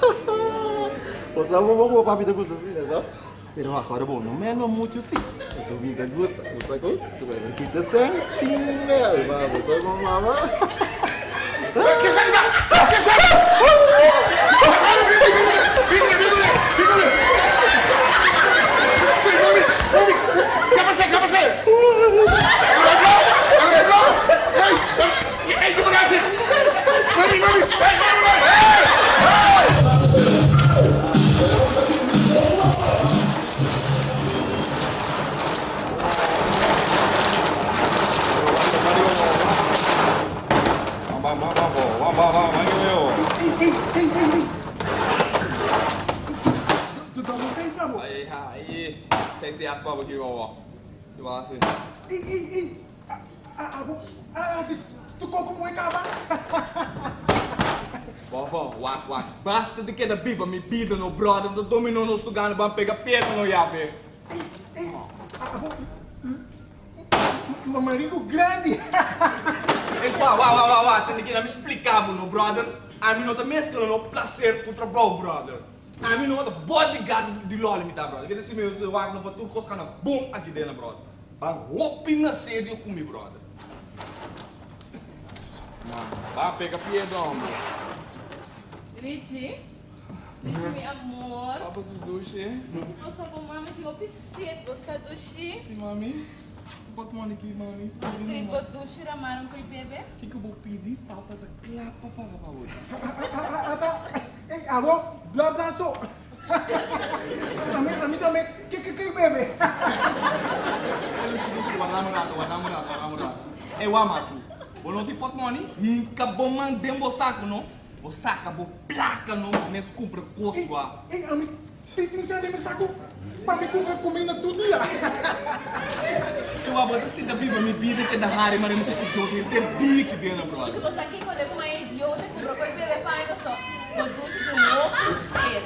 Bo sa bo ku bo papi ta gusta asina no? Pero wak, ora bo no mèlma muchu si. Pasobra mi ta gusta. Bo sa ku? Si bo kita sèn, si mèlma. Bo sa ku mama? Basta di keda biba mi bida no brother ta domino nos tu gana ban pega piedra no yafe. Mamarico grandi! Ey, wak, wak, wak, wak, wak, tende keda mi splica bo no, brother. Ami no ta mezcla no placer cu trabou, brother. Ami no ta bodyguard di lolly mi ta, brother. Keda si mi wak no pa tur cos cana bon aki dena, brother. Ban hopi na serio cu mi, brother. Ban pega piedra, hombre. Luigi. Dushi mi amor. Papa su dushi. Dushi bo sa bo mami tin hopi set bo sa dushi. Si mami. Pot money ki mami. Bo drink bo dushi ramaron ku e bebe. Kiko bo pidi papa ta kla pa paga pa bo. Ata ey abo bla bla so. Ami ami tambe ke ke ke bebe. Dushi dushi warda un rato warda un rato warda un rato. Ey wak machu bo no tin pot money hinka bo man den bo saku no. Bo saka bo plaka no pa mes kumpra kos wa. Ey ami tin tin sende mi saku pa mi kumpra kuminda tur dia. Ewa bo ta sinta biba mi bida keda hari mare mucha idiota henter dia ki bena brother. Dushi bo sa kiko le kuma e idiota kumpra koi bebe paña so bo dushi tin hopi sed.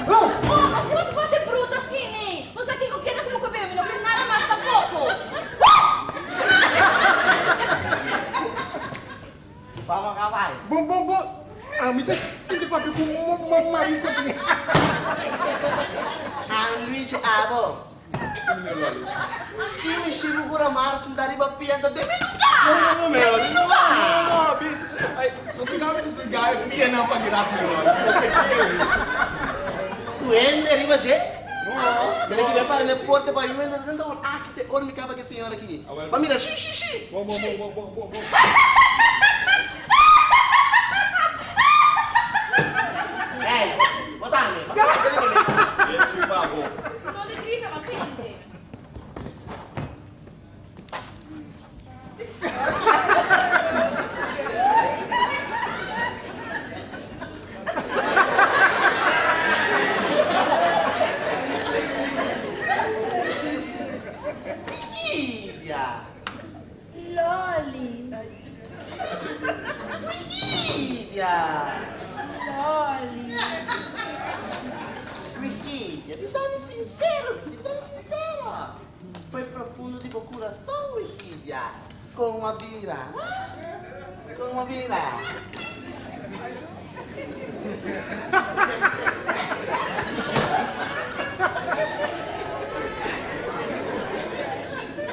Oh! Oh paske bo ta kose bruto asina ey bo sa kiko keda kuma koi bebe mi no kere nada mas tampoco. Vamos acabar. Bon bon bon ami ta sinti papia ku marico aki. Anrich abo. Ki mi shibu ku Ramar sinta riba pia ta den mi luga. No no no mi Den mi no luga. no no bis ay sosegá mi ta sosegá e pia nan pa gira mi no Ku hende riba dje? No. Mira ki mi a para na e pote pa mi mira nan ta wak aki te ora mi kaba ku e señora aki. Ba mira shi shi shi. Bo bo bo bo bo bo. Hey, bo tambe. Bo tambe. Echi pa bo. No di grita ma tende. Wikidia. Loli. Wikidia. Loli. Wikidia, bisa mi sincero, Wikidia, bisa mi sincero. Foi profundo di bo curason, Wikidia. Con a bira? Con a bira?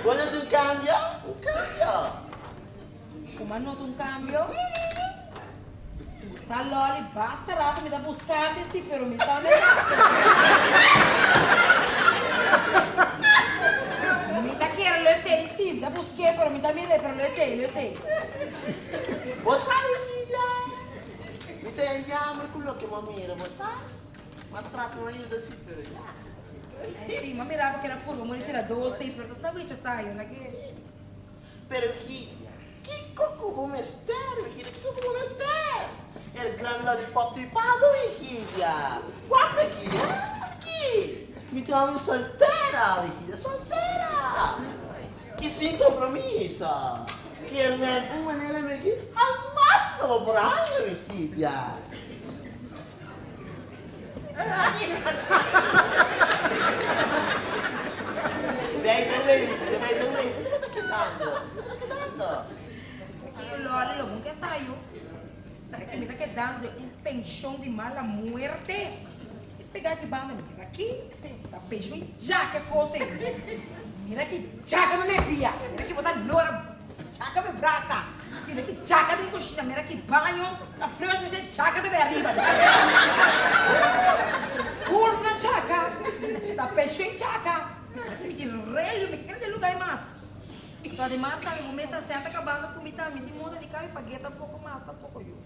Bo no un cambio? Un cambio. Kuma no ta un cambio? Sa Lolly, basta rato mi ta buscando si, pero mi sa unda ta. Mi ta kere lo e tei si, mi ta busqué, pero mi ta mir'é, pero lo e tei, lo e tei. Bo sa, Virginia? Mi ta jammer ku loke bo a mira, bo sa? M'a trata na yuda si, pero ya. Si, m'a mira bo keda purba muri tira doce, pero ta sna wicho tayo, na ke. Pero Virginia, kiko ku bo mester, Virginia, kiko ku bo mester? El gran lollipop di pabo, Virginia. Wak aki, wak aki. Mi ta un soltera, Virginia, soltera. I sin compromiso. Kier men un manera mi aki hamas lo bo por haña, Virginia. Bij de way, bij de way. Bo ta kedando? Bo ta kedando? Tio Lolly lo bon ke sa yu. Ta ke mi ta kedando den un penshon di mala muerte. Es pega aki banda mi mira aki ta penshon djaka kos ei. Mira ki djaka mi me pia. Mira ki bo ta lora djaka mi brasa. Mira ki djaka den kushina. Mira ki baño ta fresh mi se djaka ta bay ariba. Kurna djaka. Ta penshon djaka. Mira ki mi tin relio mi ka kere den luga ei mas. Anto ademas tambe bo mester senta kabando ku mi tambe. Mi tin moda di kabi pag'é tampoko mas tampoko yu.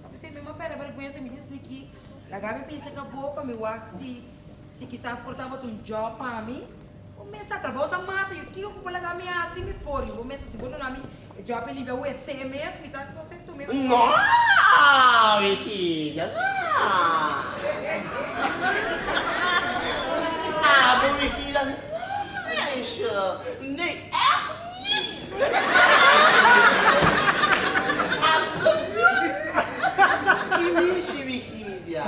Ta p'esei mi a pèrdè bèrgwensa, mi di ki laga mi pensa ka bo pa mi wak si si kisas por tabata un job pa mi. Bo mester a trabou ta mata yu, kiko ku bo laga mi hasi mi por yu. Bo mester si bo duna mi e job e limpia wc mes, mi sa kos e tuma e No, Virginia, no. Abo, Virginia, no, meisje. Nee, echt niet. Absoluut. Ki mishi, Virginia.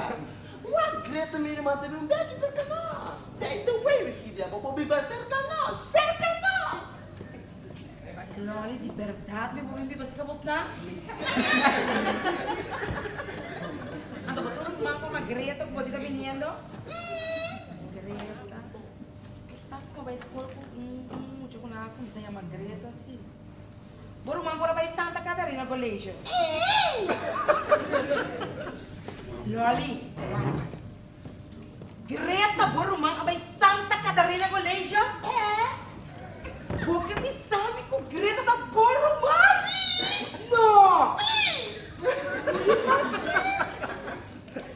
Wak Greta mi ruman ta bin bek serka nos. By the way, Virginia, bo por biba serka nos, serka nos. Lolly, di berdad mi por bin biba serka bosnan? Anto bo ta un ruman como Greta cu bo di ta biniendo? Greta. Sa como bai skol ku un mucha ku nan a kuminsá yama Greta si. Bo ruman por a bai Santa Catarina College. Lolly, warda. Greta, bo ruman a bai Santa Catarina College? Eh. Bo ke bisa mi ku Greta ta bo ruman? Si! No! Si!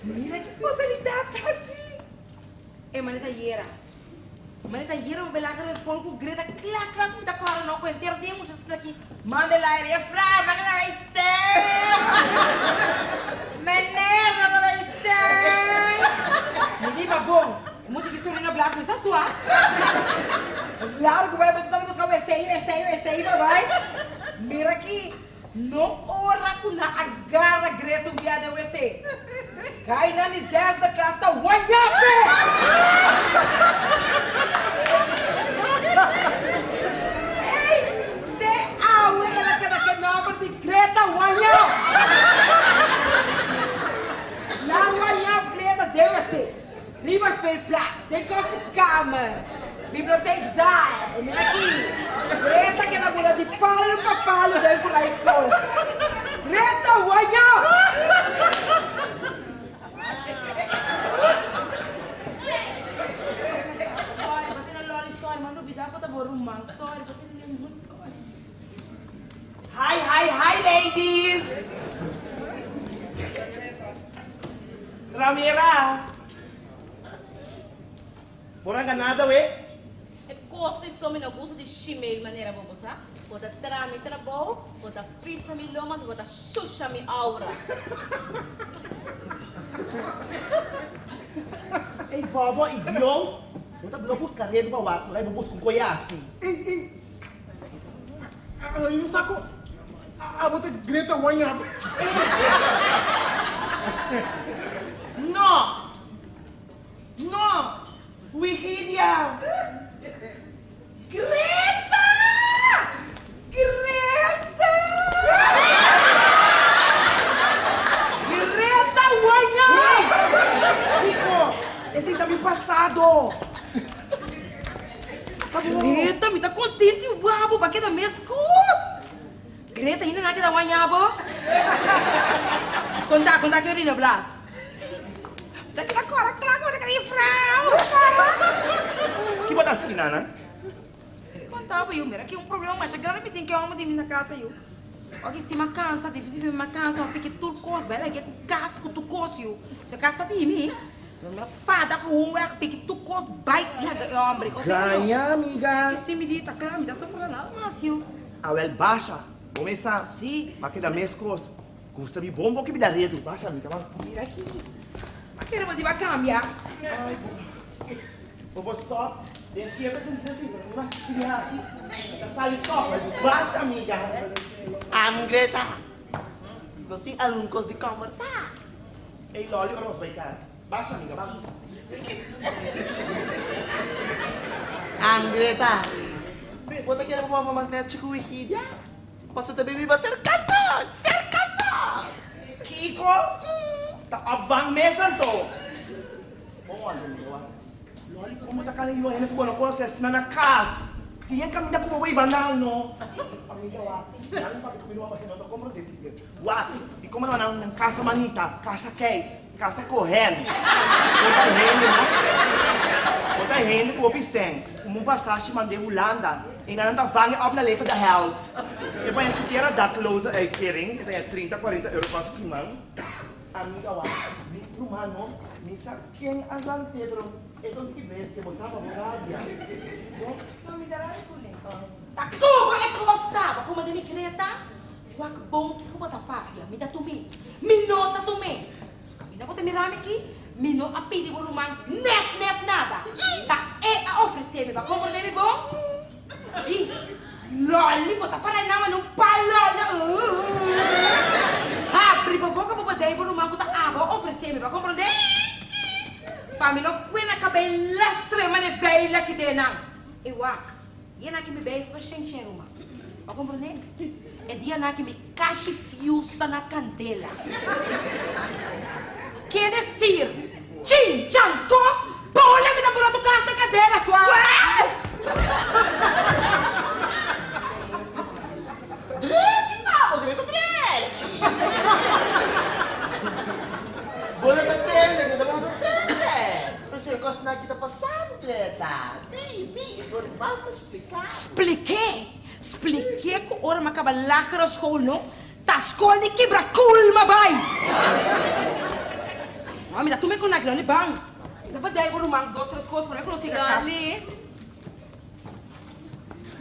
Mira ki casualidad ta aki. E mane ta yera. Mane ta yera bo bela kere skol ku Greta kla kla ku mi ta kòrda no ku henter dia mucha sita aki manda el aire e fra manda na bai sèn. Meneer na bai sèn. Mi di ba bon e mucha ki surina blas mi sa sua. Largu bai boso ta bai buska wesei wesei wesei pa bai. Mira aki. No ora ku nan a gara Greta un bia den wc. Kai nan di zesde klas ta wayape! Ey, te awe el a keda ku e nòmber di Greta Wayap! Nan wayap Greta den wc, riba speelplaats, den koffiekamer, bibliotheekzaal. Mira aki, Greta keda bula di palu pa palu den ku rai skol. Greta wayap! Sorry, bo tin a loli, sorry, m'a lubida ku ta bo ruman, sorry, bo tin ningun, sorry. Hi, hi, hi ladies! Ramira! Bo na ganada we? E kos ei so mi no gusta di shimei manera bo, bo sa. Bo ta tra mi trabou, bo ta pisa mi loma, bo ta shusha mi aura. Ey bobo idioot, bo ta blo buska redu pa wak, bo buska un koe asi. Ey, ey, Ay, sa ku abo ta Greta Wanyap. No! No! Wigilia! Greta! Greta! Greta Wanyap! Kiko, esei ta mi pasado. Greta, mi ta contento y wabo pa keda mescos. Greta, hinda nan keda waña bo? Conta, conta ke orina Blas. Mi ta keda cora cla como ta keda infrao. Ki bo ta haci nana? Conta bo yu, mira ki un problema masha grandi mi tin ke homber di mi na casa yu. Oki si m'a cansa, definitivamente m'a cansa, m'a piki tur cos, bai lag'e cu cas cu tur cos yu. Su cas ta di mi. Mi a fada ku un wèg piki tur kos bai laga e hòmber. Gaña amiga. Si mi di ta kla mi ta soporta nada mas yu. Awel basha bo mes sa. Si. M'a keda meskos. Gusta mi bon bo ke mi da redu. Basha amiga ban. Mira aki. M'a kere bo di bo a kambia. Ay bo bo stop den sierto sentido si pero mi mas si mi hasi mi ta sali tòg. Basha amiga. Am Greta. Nos tin algun kos di kòmbersá. Ey Lolly ora nos bay cas. Basha amiga ban. Am Greta. Bo ta kere pa bo mas nechi cu Wigidia? Paso ta biba cerca nos! Cerca nos! Kiko? Ta opvang mes anto. Bon wak amiga wak. Lolly como ta cana hiba hende cu bo no conoce asina na cas? Tin e caminda cu bo bo hiba nan no. Amiga wak. Nan papia cu mi no no ta comprende ti. Wak, di como nan nan casa manita, casa Kees, casa Cohen. Bo ta hende no? Bo ta hende cu hopi sen. Como un pasashi mand'é Hulanda y nan ta vange op na Leger de Hels. E paña sikiera dakloze uitkering, e ta haña trinta, cuarenta euro pa siman. Amiga wak, mi ruman no, mi sa ken a lant'é pero e ta un tiki bestia, bo sa pa bo rabia. No? No, mi ta rabia cu ne. Ta como e cos ta? Bo como den mi creta? Wak bon kiko bo ta papia, mi ta tum'é. Mi no ta tum'é. Su kaminda bo ta mira mi aki, mi no a pidi bo ruman nèt nèt nada. Ta e a ofresé mi, bo a komprondé mi bon? Di, Lòli, bo ta para nan manera un palòli. Habri bo boka bo badei bo ruman ku ta abo a ofresé mi, bo a komprondé? Pa mi no kue na kabei lastre manera veila ki den nan. E wak. Dianan ki mi beis pa shen shen ruman. Bo a komprondé? E dianan ki mi kashi fius ta na kandela. Ke desir, chin chan kos, bola mi ta bula tu kas na kandela suave. Drechi ta bo, Greta, drechi! Bola. Falta spliká. Splik'é! Splik'é ku ora m'a kaba lagere school no, ta skol di kibra kul m'a bai! No, mi ta tuma e konaki Loli ban. Mi sa pa dei bo ruman dos tres kos promé ku nos yega kas. Loli,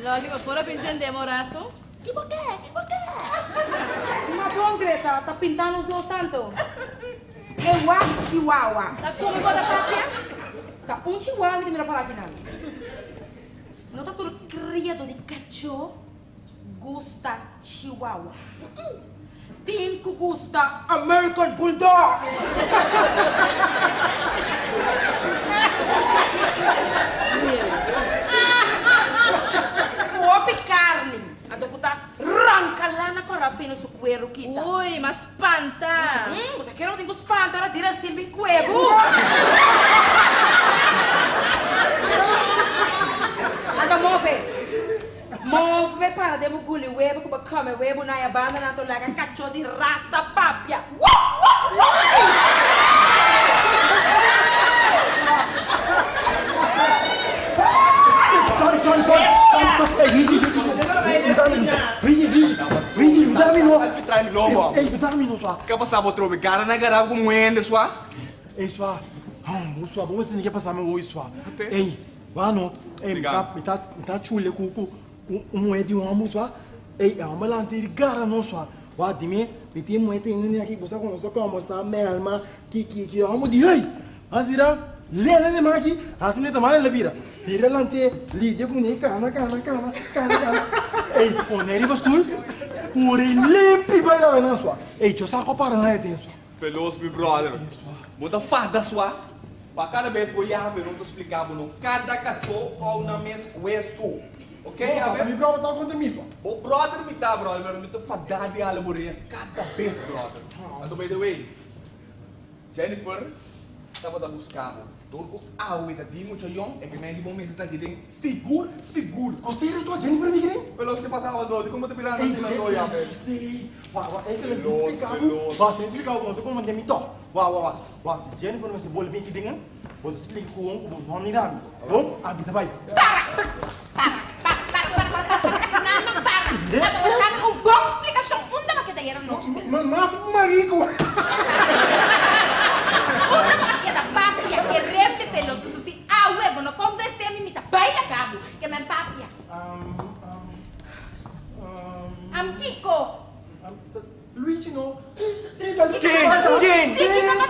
Loli, bo por a bin tendé un rato? Ki bo ke? Ki bo ke? Ma bon Greta, ta pinta nos dos tanto. E wak chihuahua. Ta kumi bo ta papia? Ta un chihuahua mi ta mira por aki nan. No ta tur criado di cachó gusta chihuahua. Tin cu gusta American Bulldog. Hopi carni, anto cu ta ranca lana cora fino su cuero kita. Uy, m'a spanta. Bo sa kere bo tin cu spanta ora dira sirbi cuebu. Anto move. Move be para den bo guli webo cu bo come webo na e banda nan to laga cacho di rasa papia. Wuf wuf wuf! Sorry, sorry, sorry. Sorry, Ey, Luigi, Luigi, yuda mi, Luigi, Luigi, Luigi, yuda mi no. Trai mi lobo. Ey, yuda mi no, swa. Ke pasa bo trobe? Gara na gara ku muhende, swa. Ey, swa. Bo swa, bo mester ke pasa mi hoy, swa. Ey, wano, ey, mi ta, mi ta, mi ta chule ku, ku, ku un muhe di un homber, swa. Ey, e homber lanta i gara nos, swa. Wa, dime, mi tin muhe tin hende aki, bo sa ku nos ta kombersá, melma, ki, ki, ki homber di, ey! Asina, lele den maki, hasi mi ta mala el a bira. Bira lant'é, lidia kuné, kana, kana, kana, kana, kana. Ey, pon'é riba stul, kore limpi bai laga nan sua. Ey, djo sa ku para nan e den sua. Veloz mi brother. Bo ta fada sua. Pa kada bes bo yabe no ta splika bo no. Kada kachó kou nan mes wesu. Ok yabe? Mi brother ta kontra mi sua. Bo brother mi ta brother pero mi ta fada di hala bo rea kada bes brother. Anto by the way. Jennifer tabata buska bo. Dor ku awe ta di mucha yòn, e primer di bo mester ta aki den sigur sigur. Ku serio so Jennifer mi kere? Pelos ke pasa awe dor? Dikon bo ta birando asina dor ya fe? Ei Wa wa ei kere sin splika bo. Wa sin splika bo no ta komprende mi tòg. Wa wa wa wa si Jennifer mester bolbe aki den bo ta splika ku bo ku bo no mira mi. Bon abi ta bai. Para! Para! Para! Para! Para! Para! Para! Para! Nana para! Ata bo dami un bon splikashon unda bo a keda yera nochi. Ma mas marico. Unda bo a keda papia ke rembe pelos paso si awe bo no konvensé mi mi ta bai laga bo ke men papia. Am kiko? Luigi no. Ken? Ken?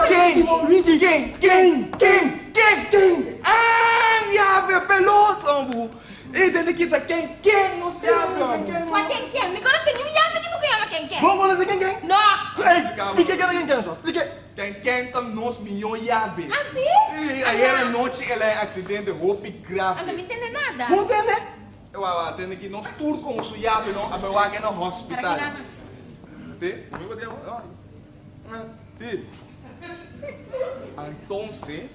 Ken? Luigi. Ken? Ken? Ken? Ken? Ken? Ah, yave pelos ambu. E tende kita ken ken nos yave ambu. Kua ken ken? Mi konosé niun yave di bo ku yama ken ken. Bo konosé ken ken? No. Ey, splike ken ta ken ken so, splike. Ken ken ta nos mihó yave. Ah, si? Si, ayer anochi el a accidente hopi grave. Anda mi ntende nada. Bo ntende? Wawa, tende ki nos tur komo su yape no a bai wak na hospital. Te, mi bo tin Ti. Antonse,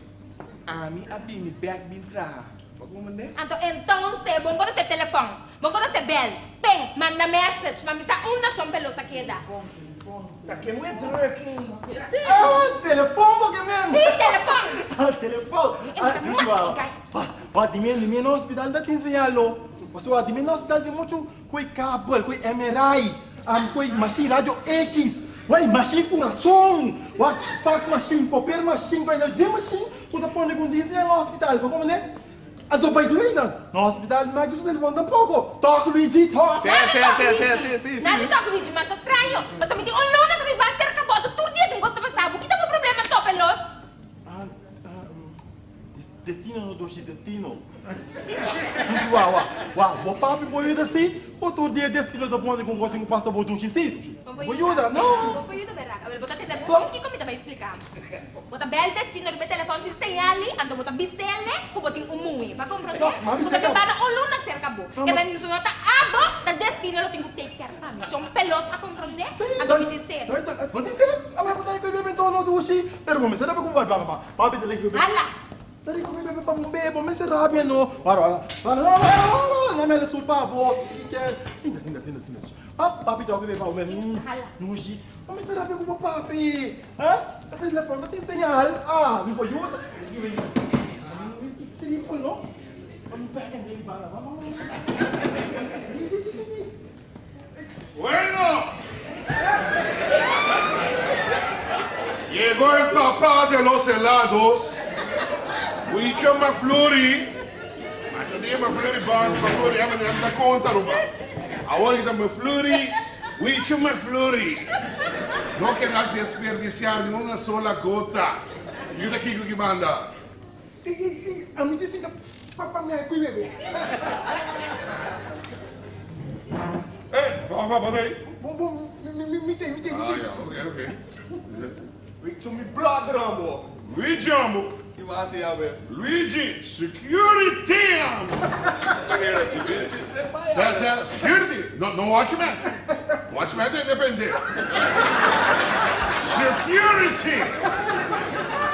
ami a bini bek bin traha. Bo komprende? Anto entonse, bon konosé telefòn, bon konosé bèl, pen, manda message, ma mi sa unda shon pelos a keda. Ta ke mue druk ei. Ah, telefòn bo ke men. Sí, telefòn. Ah, telefòn. Ah, dushi wawa. Wa di mi, di mi na hospital ta tin señal no. Pasobra di mi na hospital tin muchu ku e kabel, ku e MRI, ku e mashin radio X, wa e mashin kurason, wa fax mashin, koper mashin, ku e den mashin ku ta pone ku tin señal na hospital. Bo komprende? Anto by the way nan, na hospital mi a usa telefòn tampoko. Tòg Luigi, tòg. Sí, sí, sí, sí, sí, sí, sí. Nada tòg Luigi, masha straño. Pasobra mi tin un luna ta biba serka bo, anto tur dia tin kos ta pasa bo. Kita bo problema tope los? Ah, ah, destino no dushi, destino. Dushi wa, wa, wa, bo papi por yuda si, o tur dia destino ta pone ku kos tin ku pasa bo dushi si, dushi. Bo yuda, no. Bo por yuda bèrdat. Awel bo ta tende bon kiko mi ta bai splika bo. Bo ta bel destino riba e telefòn sin señal li, anto bo ta bis'el ku bo tin un muhé. Bo a komprondé? Ku ta prepara un luna serka bo. Ke men no ta abo, ta destino lo tin ku take care pa mi. Shon pelos a komprondé? Anto mi tin sed. Bo tin sed? Awor bo ta ku e bebe enton no dushi. Pero bo mester rabia ku bo bai pa papi ta lei ku e bebe. Hala! Ta rico ku e bebe pa bo bebe, bo mester rabia no. Wara wara wara wara wara no mele sul pa bo si ke. Sinta sinta sinta sinta. Ah papi ta ku e bebe pa bo bebe. Nushi. Bo mester rabia ku bo papi. Ha? E telefon ta tin señal. Ah, mi por yuda. Triple, no? Bueno! Llegó el papá de los helados, Wicho McFlurry. Masha dia McFlurry band, McFlurry, a manera ta conta ruba. Awor kita McFlurry, Wicho McFlurry. No querrás desperdiciar ni una sola gota. Yuda kiko ki banda. Ey, ey, ey, ami ta sinta pa mi kui bebe. Ey, va, va, va, ey. Bon, bon, mi, mi, mi tey, mi tey, mi tey. Ah, ya, ok, ok. Wicho mi brother ambo. Luigi ambo. Ki bo hasi awe? Luigi, security ambo. Se, se, security, no, no watchman. Watchman ta independe. Security.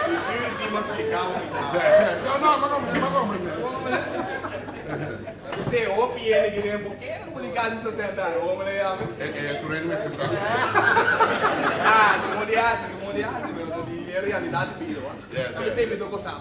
Security bo a splica bo mi ta. Se, se, se, no, mi a comprende, mi a comprende. P'esei hopi hende ki den bo kere publica si 60 aña, hopi lo yama. E, e, tur hende mester sa. Ah, no modi hasi, no modi hasi, pero ta di e realidad di bida, wak. P'esei mi ta gosa.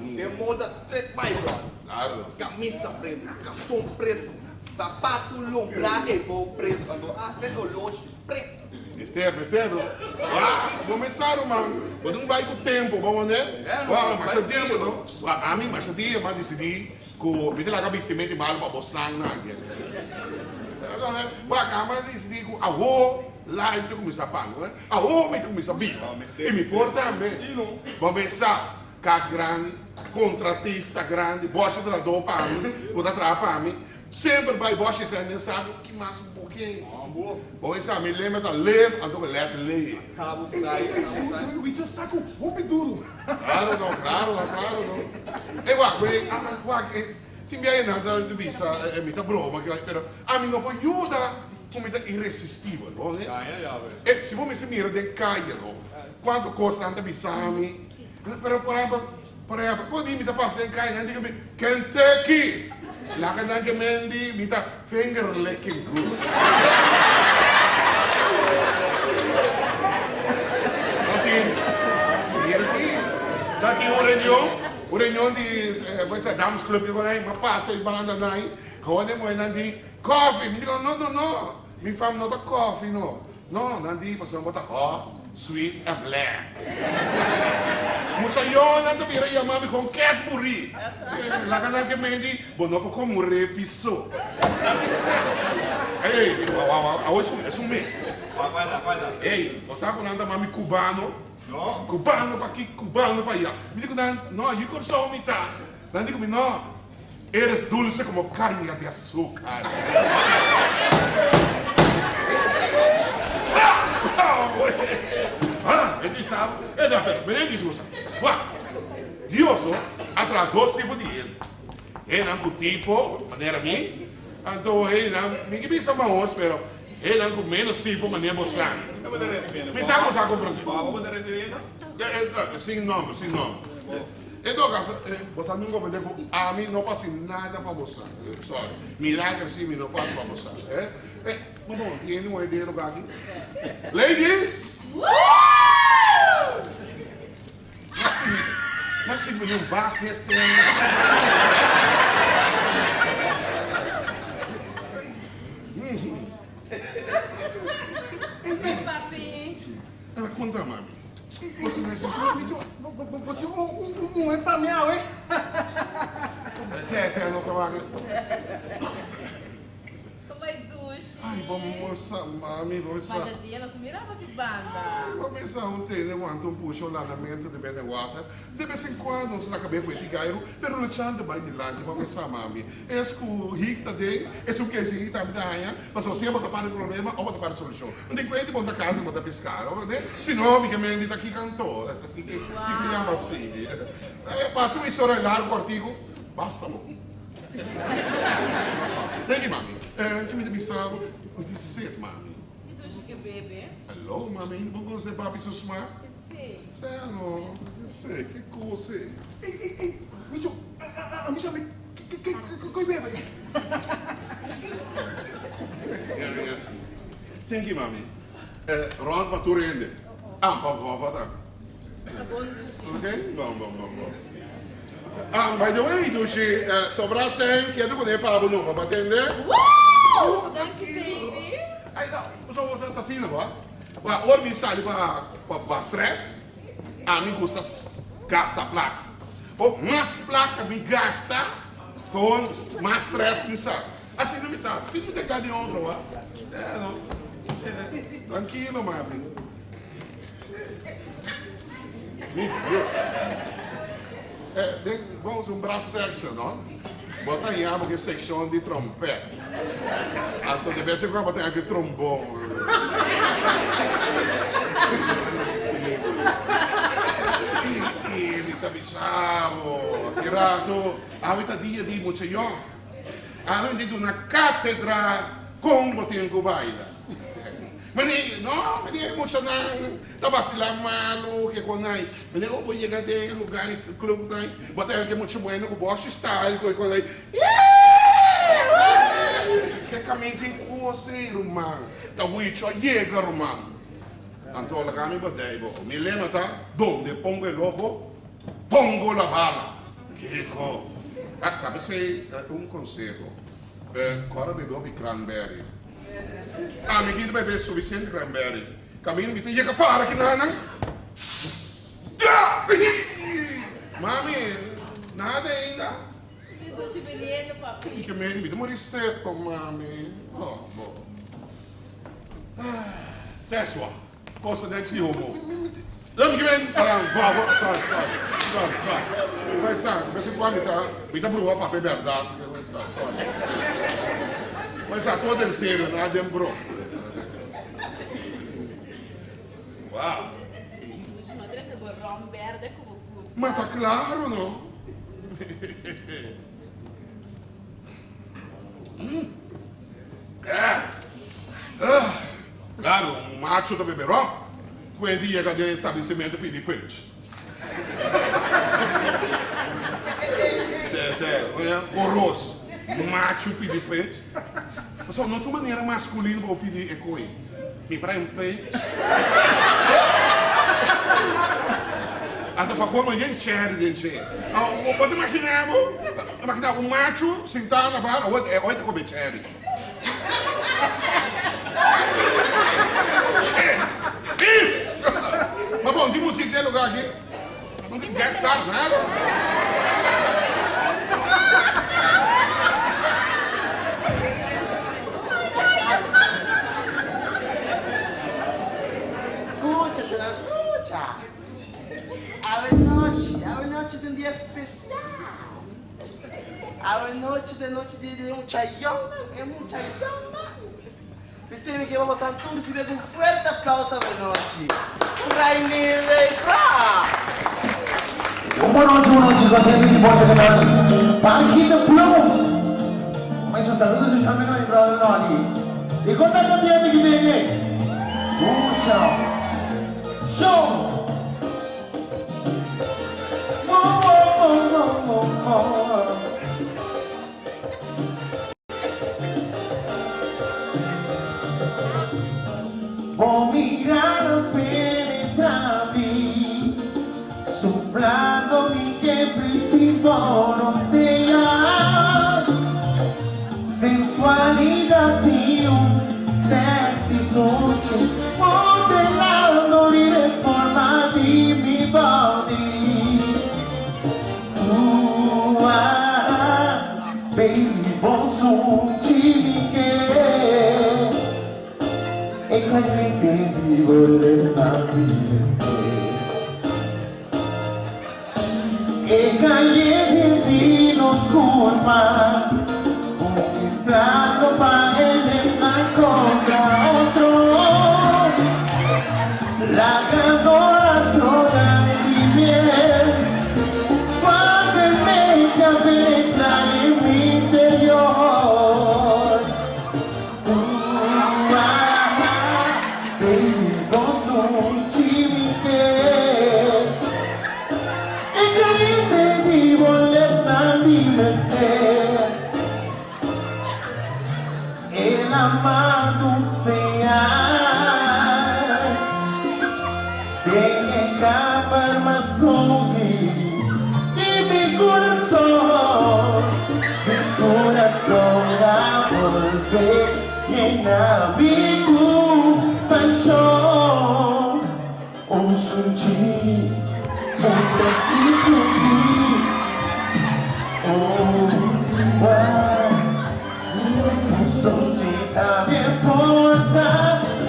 Den moda straight bai, brother. Claro. Camisa preto, calzon preto, zapato lombrá e bou preto, anto hasta e oloshi preto. Mester, mester no. Wak, bo mes sa ruman, bo tin bai ku tempo, bo wonder? Wak, masha tempo no. Wak, ami masha dia m'a disidí ku mi ta laga bistimento malu pa bo slang nan aki. Wak, ami a disidí ku awor life ta kuminsá pan, awor mi ta kuminsá biba. I mi por tambe. Bo mes sa, kas grandi, kontratista grandi, bòshi trahadó pa mi, ku ta traha pa mi. Semper bai bòshi esei den saku, ki mas bo ke? Bo e sa mi lema ta live anto ku let live. Wicho saku hopi duru. Klaro no, klaro no, klaro no. E wak, we, wak, tin bia nan ta bisa mi ta broma, pero ami no por yuda ku mi ta iresistibel, no? E si bo mester mira den kaya no, kuantu kos nan ta bisa mi, pero por ehempel, Por ehempel, por di mi ta pasa den kaya, nan di ku mi, Kentucky! Laga nan ke men di mi ta finger licking good. No tin, mira aki, ta tin un reunion, un reunion di, bo esta Dames Club di por ahí, mi a pasa e banda nan ahí, gewoon e muhernan di, Koffie! Mi di, no, no, no, mi fam no ta koffie no. No, nan di pasobra bo ta hot, sweet and black. Mucha yonan ta bira yama mi kon Cadbury. Laga nan ke men di, bo no por komo repi so. Ey, wa, wa, wa, awo esun, esun mi. Ey, bo sa ku nan ta mami cubano? Cubano pa aki, cubano pa aya. Mi di ku nan, no, yu Kòrsou mi ta. Nan di ku mi, no, eres dulce como caña de azúcar. Ah, e di sa, e da, pero mi di su sa. Wak, Dios a traha dos tipo di hende. Hennan ku tipo, manera mi, anto hennan, mi ke bisa mahos, pero hennan ku menos tipo manera bo sa. Mi sa ku bo sa komprendé. Sin nomber, sin nomber. En todo caso, bo sa nunca ofende cu ami no por haci nada pa bo sa. Sorry. Milager si mi no por haci pa bo sa. Eh, eh, bo no tiene un idea loke aki? Ladies! No sirve ni un bas ni este. Papi. Conta, mami. Bo tin un muhe pa mi awe? Sè, sè, nos ta wak. Bai dushi. Ay, bo mosa, mami, bo sa. Masha dia nos mira bo ki banda. Ay, bo mesa un tene wanta un pusha un landamento di bende water. De bes en cuando nos ta saca be cu e tigairu, pero luchando bai dilanti, bo mesa, mami. Es cu hik ta den, esun ke si hik tambe ta haña, pasobra sea bo ta para di problema o bo ta para di solucion. Un di cuenta bo ta carni, bo ta pisca, no? Si no, mi ke mendi ta ki canto, ki ki yama asi. Pasa un historia largo cortico, basta bo. Thank you, mami. Ki mi ta bisa bo? Mi tin sed, mami. Ki dushi ke bebe? Hello, mami, bo conoce papi su smaak? Si. Sea no, mi tin sed, ki cos e? Ey, ey, ey, Micho, a mi sa mi Koe bebe. Thank you mami. Rond pa tur hende. Ah, pa vova tambe. Ta bon dushi. Ok, bon bon bon bon. Um, by the way, Dushi, sobra sèn kedu kuné pa bo no, bo a tende? Woo! Danki baby. Ay, no, pasobra bo ta asina bo. Ma ora mi sali pa pa stress, ami gusta gasta plaka. Bo mas plaka mi gasta, kon mas stress mi sa. Asina mi ta, asina mi ta ka di otro wa. Eh no. Trankilo mami. Mi Dios. Eh, den vamos un brass section, no? Bo ta haña bo ke seccion di trompet. Anto de bes en cuando bo ta haña ke trombon. I mi ta bisa bo, ki rato awe ta dia di mucha yòn. Awe mi ta duna katedra kon bo tin ku baila. Mane, no, mi di e muchanan ta basila malu ke kon nan. Mane, oh, bo yega den e lugar e club nan, bo ta hel ke mucha bueno ku boshi style ku e kon nan. Se kamin tin kos ei, ruman. Ta huicho a yega, ruman. Anto laga mi badai bo. Mi lema ta, donde pongo el ojo, pongo la bala. Kiko? Ah, ta p'esei un konseho. Kòrda bebe hopi cranberry. Ami ki ta bebe sufisiente cranberry. Kaminda mi ta yega para kinanan. Mami, nada ainda? Si dushi biniendo, papi. Ke mi ta muri seco, mami. Oh, bo. Sesua. Cosa den si homo. Lami ki ben ah sorry sorry sorry sorry Bai sa de bes en cuando mi ta mi ta bruha papia berdad bai sa sorry bai sa todo den serio nada den broma wow. No trece bo rom berde cu bo gusta. Ma ta claro no. Claro, un macho ta bebe rom. Fuente yega den establecimento pidi punch. Se, se, oros. Macho pidi punch. Pasobra no ta un manera masculino pa bo pidi e koe. Mi por hay un punch. Anto pa koe yen cherry den che. Bo ta imagina bo? Imagina un macho sintá na bar, awor e ta kome cherry. Che! Is! Ma bon, tin muzik den e lugar aki? No tin guest star, nada? Scucha, Shona, scucha. Awe nochi, awe nochi ta un dia special. Awe nochi ta e nochi di e muchayonnan, e muchayonnan. P'esei mi ke pa boso tur risibi ku un fuerte aplauso awe nochi. Rainier Rey Fra! Un bon nochi, un nochi contento di por ta nan. Panchito Plum. Comienza saludos de Shamino y brother Nolly. Y con ta cambiante ki bene. Show. Show. Mo mo mo mo mo mo. Bo mirada penetra mi, Suplando mi kepri sin bo no sea. Sensualidad di un sexy sushi, Modelando riba e forma di mi body. Ooh ah, baby bo sunchi mi ke E caliente di voler mami mester E caliente di nos culpa Un plato pa elema contra otro Laga corazon di miel Suavemente a penetra den mi interior Ooh ah ah Baby bo sunchi mi ke E caliente di bo lepnan di mester El amado señal Den e kamer mas cozy Di mi corazon. Vuelve llena mi compasión. Oh, suci, oh, sexy suci. Oh, wow. Suci a mi porta,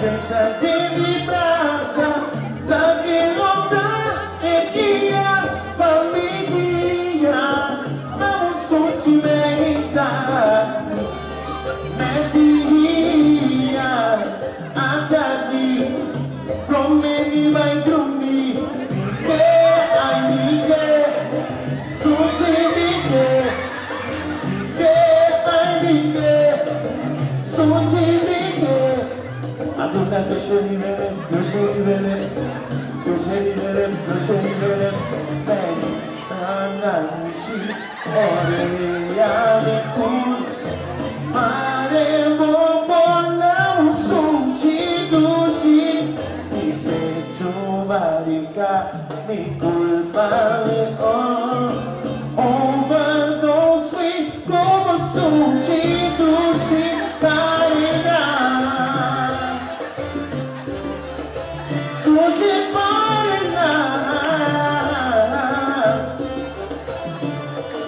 dentro de mi brasa, sabe lota e guia pa mi dia. Vamos suci menta, media, atadi, promeni vai dormir, que ai mi que, suci mi que, que ai mi que, suci mi que. Aduna köşeni verin, köşeni verin, köşeni verin, köşeni verin. Ben sana işi oraya bir kur. Mare bobola usuci dushi, mi pecho marica, mi culpa mi oh. Overdose como sushi dushi carina. Dushi parina.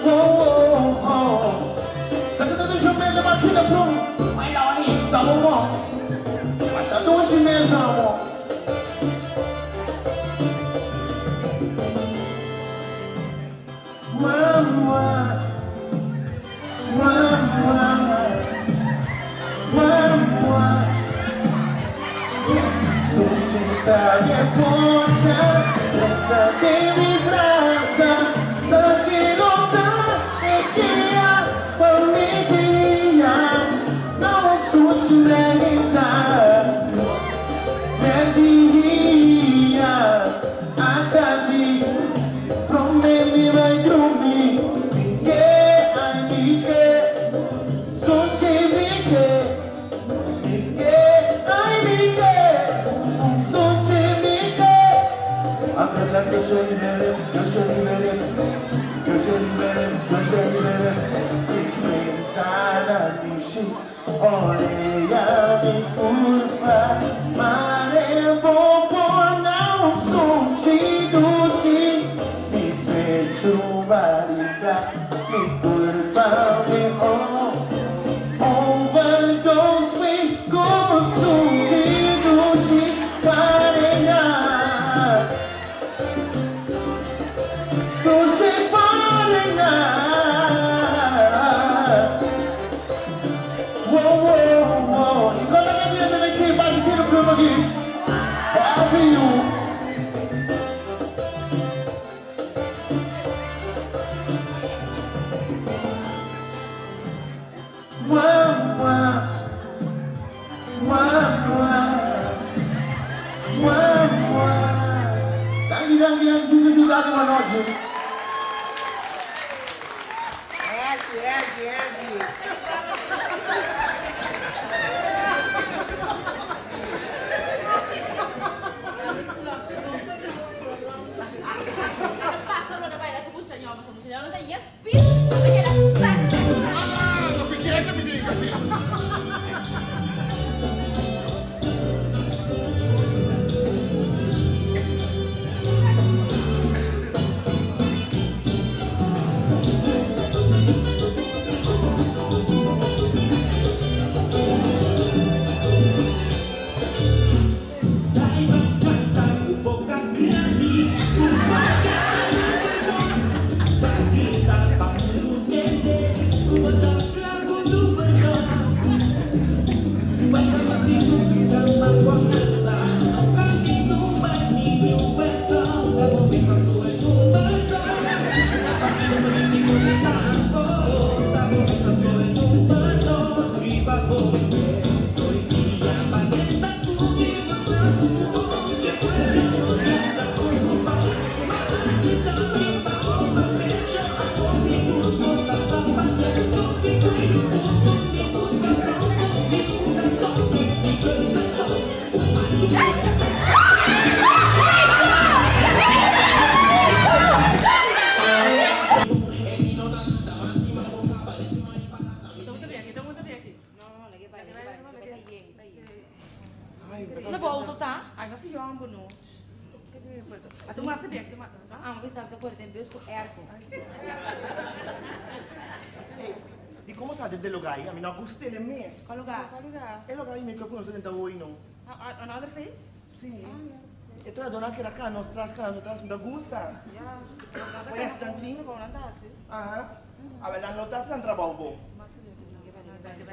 Oh oh oh. Tata tata shumeta makina plum. Vai lá aí, tá bom. Mas tá dushi mesmo. Mama, mama, mama. Sucita de porta, resta de mi brasa, sa que lota e guia pa mi dia, não sucilenta, perdia, atadi, promemi vai dormir, que ai mi que, suci mi que, que ai mi que, suci mi que. Aklına köşeni verin, köşeni verin, köşeni verin, köşeni verin. Ventana dishi, oraya mi curva, mare bobona suci dushi, mi pecho marica, mi culpa mi oh. Overdose como suci dushi parena. Dushi parena. Whoa, whoa, whoa. You gotta let me in the key, but you can't come again. Happy you. Mama, mama, mama. Thank you, thank you, thank you, thank you, thank you. Esse, esse, esse. Passa roda vai lá com o chanhão, você não tem yes, peace, você quer Ah, no fiquei me diga assim. Na bo auto ta? Ai, ma fion bo no. A tu masa bek, tu masa. Ah, ma bisa ta pone den bus ku airco. Hey, di como sa de lugar aí? A mim não gostei de mes. Qual lugar? Qual lugar? É lugar aí meio que eu conheço dentro hoje, não. Another face? Sim. E tu dona que era cá, nós traz cá, nós traz, me gusta. Yeah. Conhece tantinho? Bom, não dá, sim. Aham. A ver, não tá sendo trabalho bom.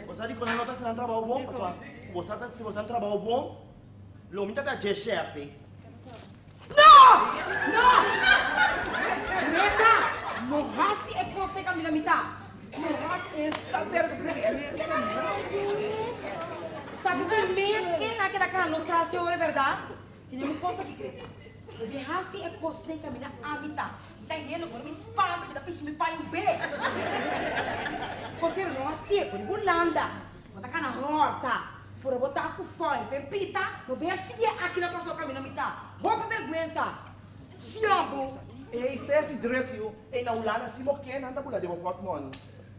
Você sabe quando não tá sendo trabalho bom, pessoal? Você tá se você não trabalho bom, lo mita tá de chefe. No! No! Greta! No hasi e koste camina mitad. No hasi esta vergüenza. Sabe se mes que na que da cara nos traz sobre verdad? Tenemos cosa que Greta. Lo hasi e koste camina a mitad. Mi ta yendo por mi spanta, mi ta pishi mi pai un be. Cosero no hasi, por Holanda. Bota cana horta. Fura botas ku foil, pempita, no be assim aqui na próxima camina mitad. Roupa vergüenza. Siambo. Ei, fez druk you. Ei, na Holanda si mo ken anda bula de mo portmon.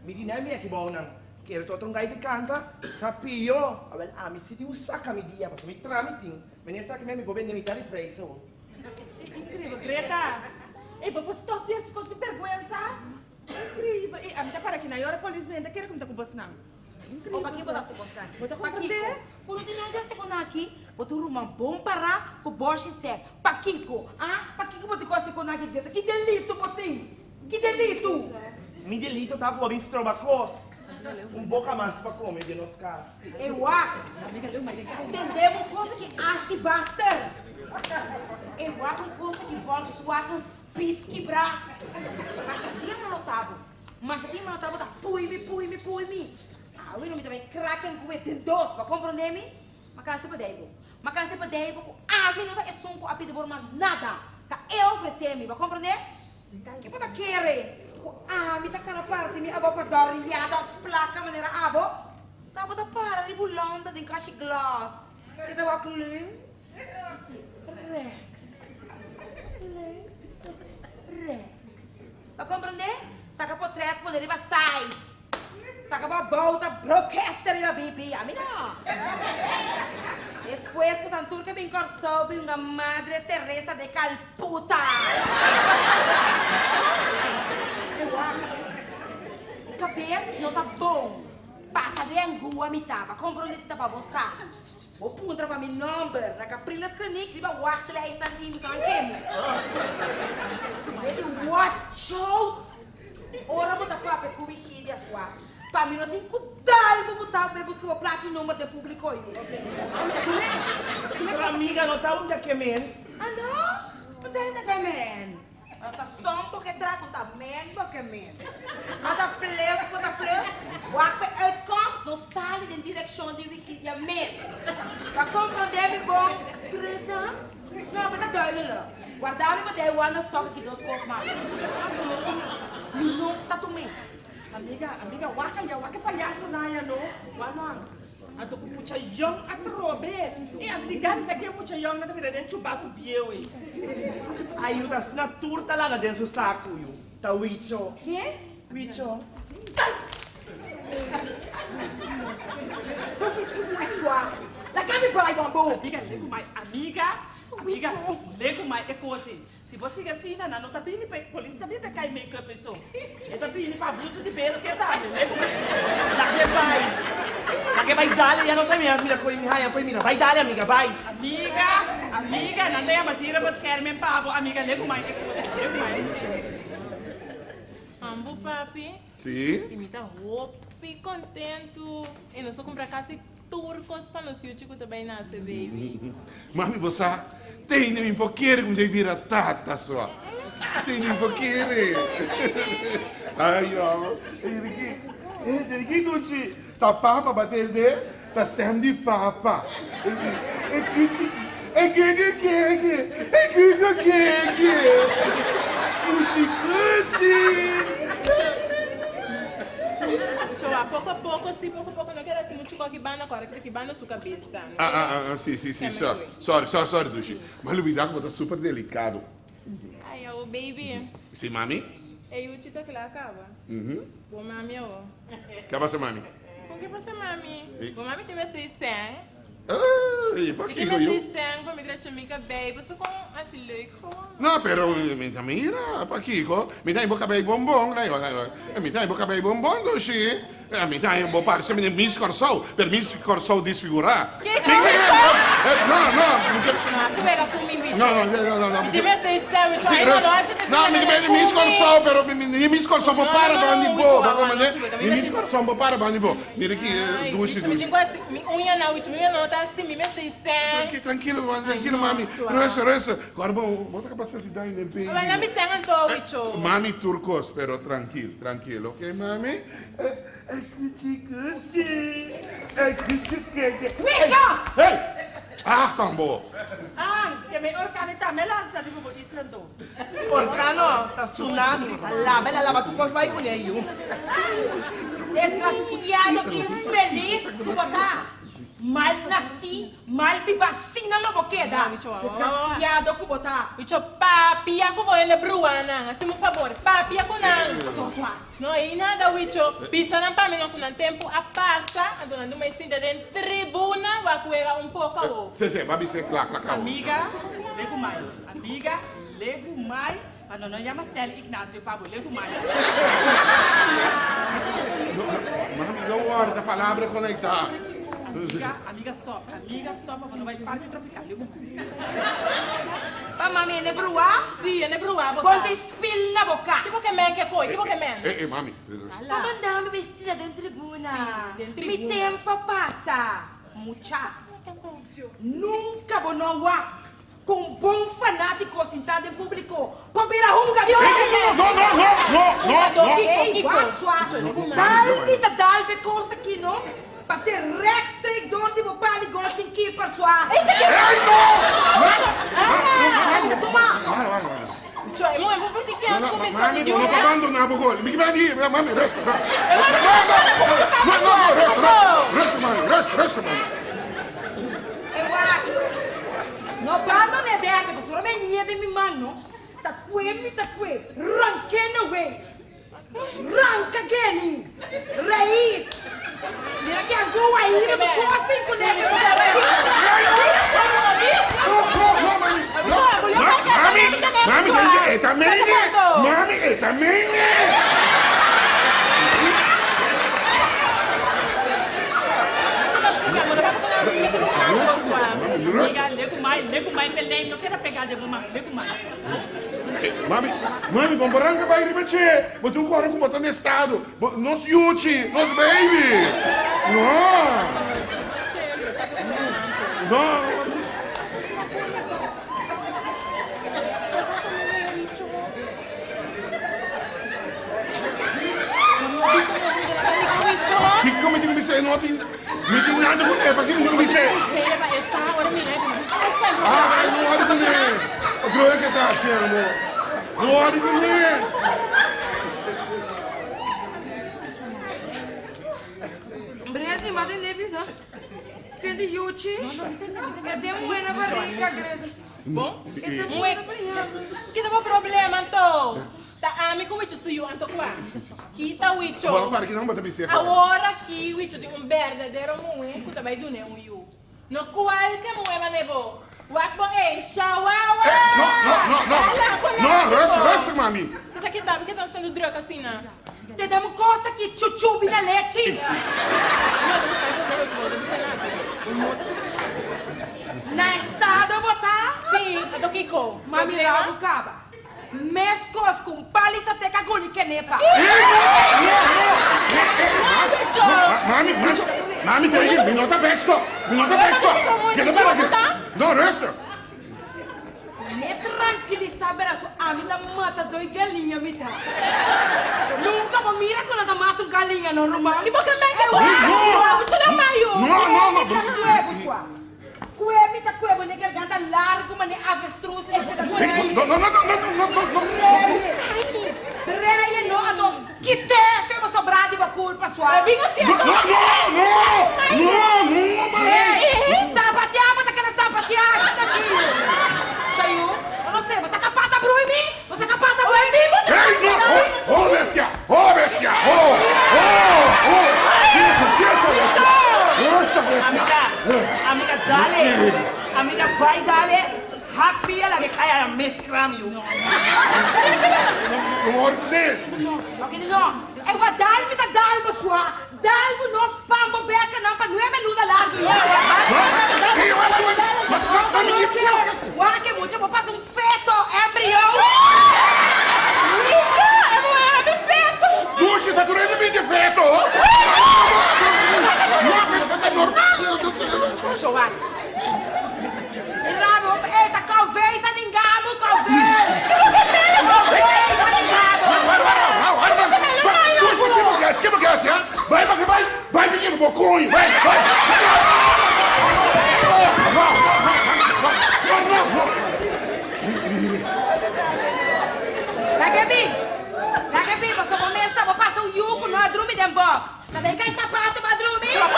Mi di na mi aqui bom nang. Quero tot un gai de canta, tapio. Awel, a mi si di usaka mi dia, paso mi tramiting. Menesta que me mi boben de mitad de preço. Incrível, Greta. Ei, papo, stop disso, fosse vergüenza. Incrível. Ei, a mim tá para aqui na hora, polícia me quer contar com você não. Incrível. O Paquito bota se gostar aqui. Bota com Paquito. você. Por último, não se segunda aqui. Bota um rumão bom para com boche sec. Paquinco. Ah, Paquinco bota com segunda aqui. Greta. Que delito, botin. Que delito. Mi delito tá com bem strobacos. Um boca mais para comer de nos casa. Eu acho. Amiga, leu, mas Entendemos coisa que assim basta. Eu acho coisa que Volkswagen Speed quebrar. Mas aqui é monotabo. Mas aqui é monotabo tá pui-me, pui-me, pui-me. Ah, eu não me também kraken com tem dos, para compreender-me? Mas canse para deibo. Mas canse para deibo, ah, eu não tá sunco a pedir por mais nada. Tá eu oferecer-me, para compreender? Que falta querer? Ah, me tá cara parte, me abo para dar riada, as placas, maneira abo. Tá bota para, ribulanda, tem caixa glass. Você tá com links? Rex. Links. Rex. Vai compreender? Saca portrait, poder ir pra site. Saca pra volta, broadcaster e bibi. A mim não. Después, pues, Anturque me encorsou, vi una madre Teresa de Calputa. Cabeça não tá bom. Passa de angua me tava. Compra onde está para você. Vou puntra para meu number. Na Capriles Clinic, riba wachtlijst aan team aan Kim. Weet watch out. Ora bota pape ku Wikipedia sua. Pa mim não tem kudal mo botar me buscar o plate número de público aí. Pero amiga, não tá onde é que men. Ah não? Não tem que men. Ata som porque trago tá men porque men. Ata plus porque plus. Wat bij uitkomst no sali in direction die Wikipedia men. Wat compreender me bom? Greta? Não, mas tá duidelijk. Guardar me maar de one stok aqui dos cos maar. Não tá tu me. Amiga, amiga, waka ya, waka palhaço na ya, no? Wala. Ato ko mucha yong atrobe. Eh, amiga, sa que mucha yong na também dentro chubato bieu, eh. Aí eu tá na turta lá na dentro do saco, eu. Tá wicho. Que? Wicho. La cami por aí, bambu. Amiga, lego mai, amiga, amiga, lego mai é coisa. Se você siga assim, não, não tá bem, polícia também vai cair meio que a pessoa. Eu tá bem para abuso de bens que tá, lego mai. Lá que vai. Lá que vai dale, já não sei minha mira, coi minha, coi mira. Vai dale, amiga, vai. Amiga, amiga, não tem a batida para esquerda, pavo, amiga, lego mai é coisa, lego mai. Ambo, papi. Sim? E me tá roupa contento. E nós vamos comprar casa turcos para nos que também nasce, baby. Mami, você tem nem um pouquinho como de vira tata só. Tem nem um pouquinho. Ai, ó. Ele aqui, Gucci. Tá papa bater de, tá stem de papa. É Gucci. É que que que que. É que que que que. Gucci, Gucci. Deixa pouco a pouco, sim, pouco a pouco. Não quero assim muito com bana agora, que bana sua cabeça. Ah, ah, ah, sim, sim, sim. Sorry, sorry, sorry, sorry, Dushi. Mas o que tá super delicado. Ai, oh, baby. Sim, mami? Ei, o tita que lá acaba. Uhum. Bom, mami, ó. Que passa, mami? Con ke pasa mami? Bo mami tin mester di sèn? Ey, Mi pakiko tin yo? mester di sèn pa mi drecha mi kabei, pasobra con hasi leuk gewoon. No, pero mi ta mira, pakiko? Mi ta bo kabei bonbon, mi ta bo kabei bonbon, dushi. Mi ta bo parse mi Miss Kòrsou, pero Miss Kòrsou disfigurá. Kiko? No, no, mi ke. No, hasi wega ku mi, Wicho. No, no, no, no, no. Mi tin mester di sèn, Wicho. Sí, Ay, no, no, hasi te No, mi ke Miss Kòrsou, pero mi Miss Kòrsou por para ban di bo, bo komprendé? Mi Miss Kòrsou por para ban di bo. Mira aki, dushi, Wicho, mi dushi. tin ku hasi mi uñanan, Wicho, mi uñanan no ta hasi, mi mester di sèn. Trankilo, trankilo, mami. Resa, resa. Guarda bo, bo ta capaz di daño den baby. Wela mi sèn anto, Wicho. Mami tur kos, pero trankil, trankil, ok, mami? Wicho! Hey! Ah, tambo! Ah, ke mi orkano tambe lansa riba bo isla anto. Orkano ta tsunami, ta laba, el a laba tur kos bai kuné, yu. Desgrasiado infelis ku bo ta! Mal nasí, mal bibá asina lo bo keda! Desgrasiado ku bo ta! Wicho, papia ku bo hende bruanan, hasi mi un fabor, papia ku nan. No ei nada Wicho, bisa nan pa mi no ku nan tempu a pasa, anto nan duma e sinta den tribuna wak wega un poko awo. Se se, ba bis'é kla kla kla. Amiga, legu mai. Amiga, legu mai. Pa no no yama Stanley Ignacio pa bo, legu mai. Mami, no worry, ta palabra konektá. Amiga, amiga stop, amiga stop pa bo no bai Parque Tropical, legu mai. Pa mami e ne brua? Si, e ne brua bo ta. Bon ta Spil na boka. Ki bo ke men ke koi? Ki bo ke men? Eh, eh, mami. Pa manda mi vestida den tribuna. Si, den tribuna. Mi tempo a pasa, mucha. Nunca bo no a wak cu un bon fanatico sinta den publico pa bira hungador. Eh, no, no, no, no, no, no. Ey, wak swa. Dal mi ta dal be cos aki, no? Pa ser rechtstreeks door di bo pali gol sin keeper swa. Ey, no! Ah, tuma. Wara, wara, wara. Cho, e moe, bo ti kens ku mi so Mami, di no pa abandoná bo gol. Mi ki di, mami, resta, resta. No, no, no, resta, resta, mami, resta, resta, mami. E wak. No abandoné berde, pastora me ñe den mi man, no. Ta kue mi ta kue. Ranké na wei. Ranka Geni! Rais! Mira ki algu waira bu kos bin kuné ke bo Mami, mami, e ta mene! Mami, e ta mene! Amiga, legu mai, legu mai pelei, no keda pegá den bo man, legu mai. Mami, mami, bon baranka bai riba dje. Bo tin un kòrda ku bo ta na estado. Bo, nos yuchi, nos baby. No. No. Kiko mi tin ku bis'é? No tin, mi tin nada ku e, pakiko mi tin ku bis'é? Ay, no wòrdu kuné. Otro ke ta hasiendo. No wòrdu kuné. Bredi, ma den nebi sa. Kende yuchi? E den buena barriga, Gredi. Bon, muhe, kita bo problema anto? Ta ami ku Wicho su yu anto kua? Kita Wicho. Bon, para ki nan bo ta bis'é. Awor aki Wicho tin un berdadero muhe ku ta bai dun'é un yu. No kualke muhe man'é bo. Wak bo ei, shawawa! No, no, no, no. No, rustig, rustig, mami. Sa kita, bo ke ta stando druk asina? Te da un cosa ki chuchubi na lechi. No, ta bisa nada, no ta bisa nada. Na estado bo ta? Si, anto kiko? Mami rabu kaba. Meskos ku un pali saté ka guli kenepa. Mami, mami, mami, tegen, mi no ta backstop, mi no ta backstop. Keda para aki. No, rustig. Me tranquilisa bera su ami ta mata doi galiña mi ta. Nunca bo mira cu nan ta mata un galiña no ruman. Y bo ke men ke bo haci? No, no, no. Kue mi ta kue bo ne garganta largu mane avestruz e keda kue. No, no, no, no, no, no, no, no. Dreie no anto kite fe bo sobra di bo kulpa sua. No, no, no, no, no, mami. Sapatea bo ta keda sapatea asina aki. Chayu, bo no se, bo sa kapa ta brui mi? Bo sa kapa ta brui mi? Hey, no, oh, oh bestia, oh bestia, oh, oh, oh, quieto, quieto. Dale! Amiga, vai dale! Hak pia laga e kai aya meskra mi yu. Ok, no. E wa dal mi ta dal bo sua. Dal bo nos pan bo beka nan pa nuebe luna largu yu. Wak e mucha bo pasa un feto, embryo. Mica, e bo era mi feto. Dushi ta tur hende bin di feto. No, ta normal. Mira bo, e ta Calvez a ninga bo, Calvez! Calvez a ninga bo! Bai, bai, bai, bai, menino, bo coño, bai, bai. Laga e bin, laga e bin, pasobra bo mes ta bo pasa un yu ku no a drumi den box. Ta den kai sapato bo a drumi? Laga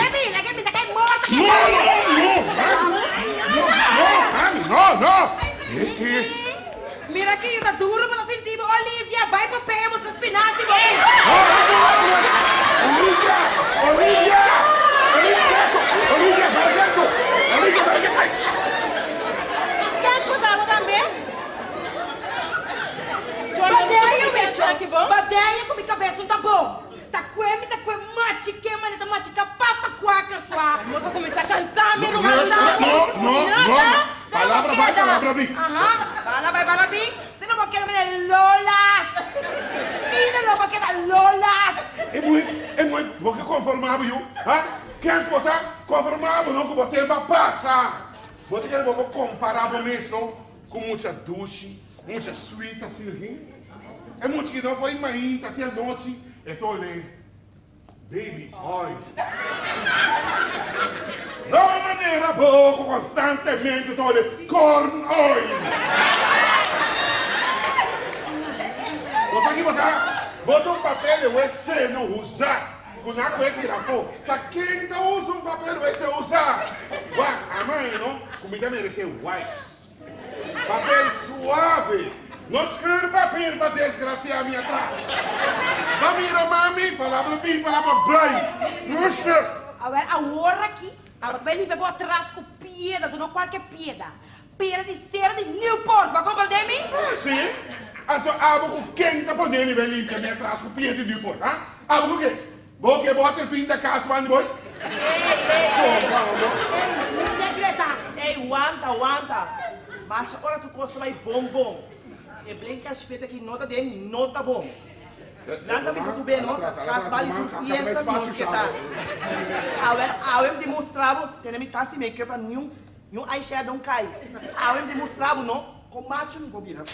e bin, laga e bin, ta kai morto ke No, no, no, no, no, no. Mira aki, ta duro bo ta sinti bo, Olivia, bai pa pea busca spinazi bo. Olivia, Olivia, Olivia, Olivia, bai dentro, Olivia, bai dentro. Ken scuta bo tambe? Badeia, Mecho, badeia cu mi cabes no ta bon. Ta cue mi ta cue machique manera ta machica papa cuaca sua. Bo ta cuminsa cansa mi ruman. No, no, no. Palabra bai, palabra bin. Aha, bala bai, bala bin. Si no bo keda manera lolas. Si no bo keda lolas. E muhe, e muhe, bo ke conforma bo yu? Ha? Kens bo ta conforma bo no cu bo tempo a pasa. Bo ta kere bo por compara bo mes no cu mucha dushi, mucha sweet asina hin? E mucha ki no for mainta te anochi e ta ole baby's oil. No manera bo cu constantemente ta ole corn oil. Bo sa ki bo ta? Bo ta un papel de wc no usa cu nan a coge tira afo. Ta ken ta usa un papel wc usa? Wak, amai no cu mi ta merece wipes. Papel suave. No scheur papier pa desgracia mi atras. Ba mira mami, palabra bin, palabra bai. Rustig. Awel awor aki abo ta bai limpia bo atras ku pieda, do no kualke pieda. Pieda di sera di Newport, bo a komprende mi? Ah, si? Anto abo ku ken ta pone mi bai limpia mi atras ku pieda di Newport, ha? Abo ku ken? Bo ke boter pinta kas man di boy? Ey wanta wanta masha ora tu kos ta bai bon bon si e blenka shpet aki no ta den no ta bon nan ta bisa tu be no kas bali tur fiesta nos ke ta awel awe mi tin mustra bo tene mi tasi make up a niun niun eyeshadow kai awe mi tin mustra bo no kon macho mi por bira.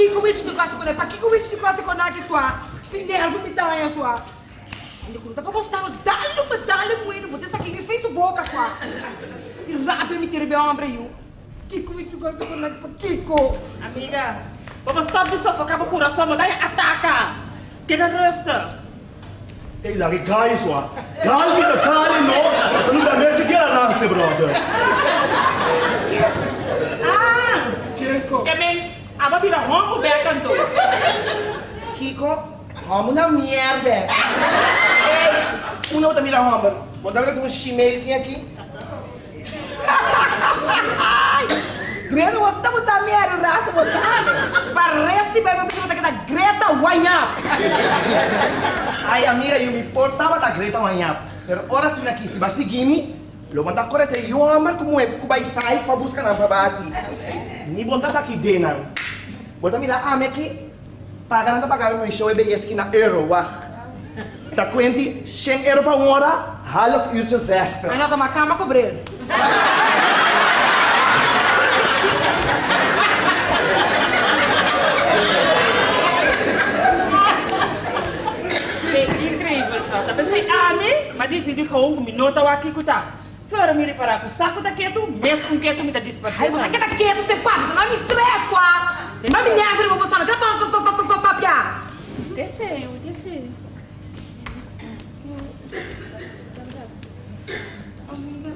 Kiko wich di kosa ku ne? Pakiko wich di kosa ku naki sua? Spinel fu pisaña sua. Hende ku no ta pa bo stano dale un dale muhé bo ta esaki mi fei su boka kua i rabia mi tin riba e hombre yu kiko mi chuga su ku pakiko. Amiga, bo por stop di sofoca bo curason, bo ta haña ataka. Keda rustig. Ey laga e gai sua. Gal mi ta kale no, ta no da mechi guera nan se brother. Ah! Ke men aba bira hombo bek anto. Kiko? Hòmber na mièrdè! Ey! Unda bo ta mira hòmber? Bo ta mira tur un shimeel tin aki? Greta bo sta bo ta mièrdè rasa bo sa? Pa rest di bai bo bisa bo ta keda Greta Wanyap! Ay amiga yu mi por tabata Greta Wanyap, pero ora asina aki si bo a sigui mi, lo bo ta kore entre yu hòmber ku muhé ku bai sai pa buska nan pa bati. Ni bo ta taki den nan. Bo ta mira ami aki? Paga nan ta paga mi show e beyesa ki na euro wak. Ta cuenti shen euro pa un ora, half uurtje zestig. Ai no ta ma cama cu bril. Ke increibel so. Ta pensei ami, ma dicidi gewoon cu mi no ta wak kico ta. Flora mi ripara cu saco ta ketu, mes un ketu mi ta disparse. Ai bo sa keda ketu ste papia, sa na mi stress wak. Ma mi nervio riba bo sa no keda pa pa pa pa. Esei, esei. Amiga,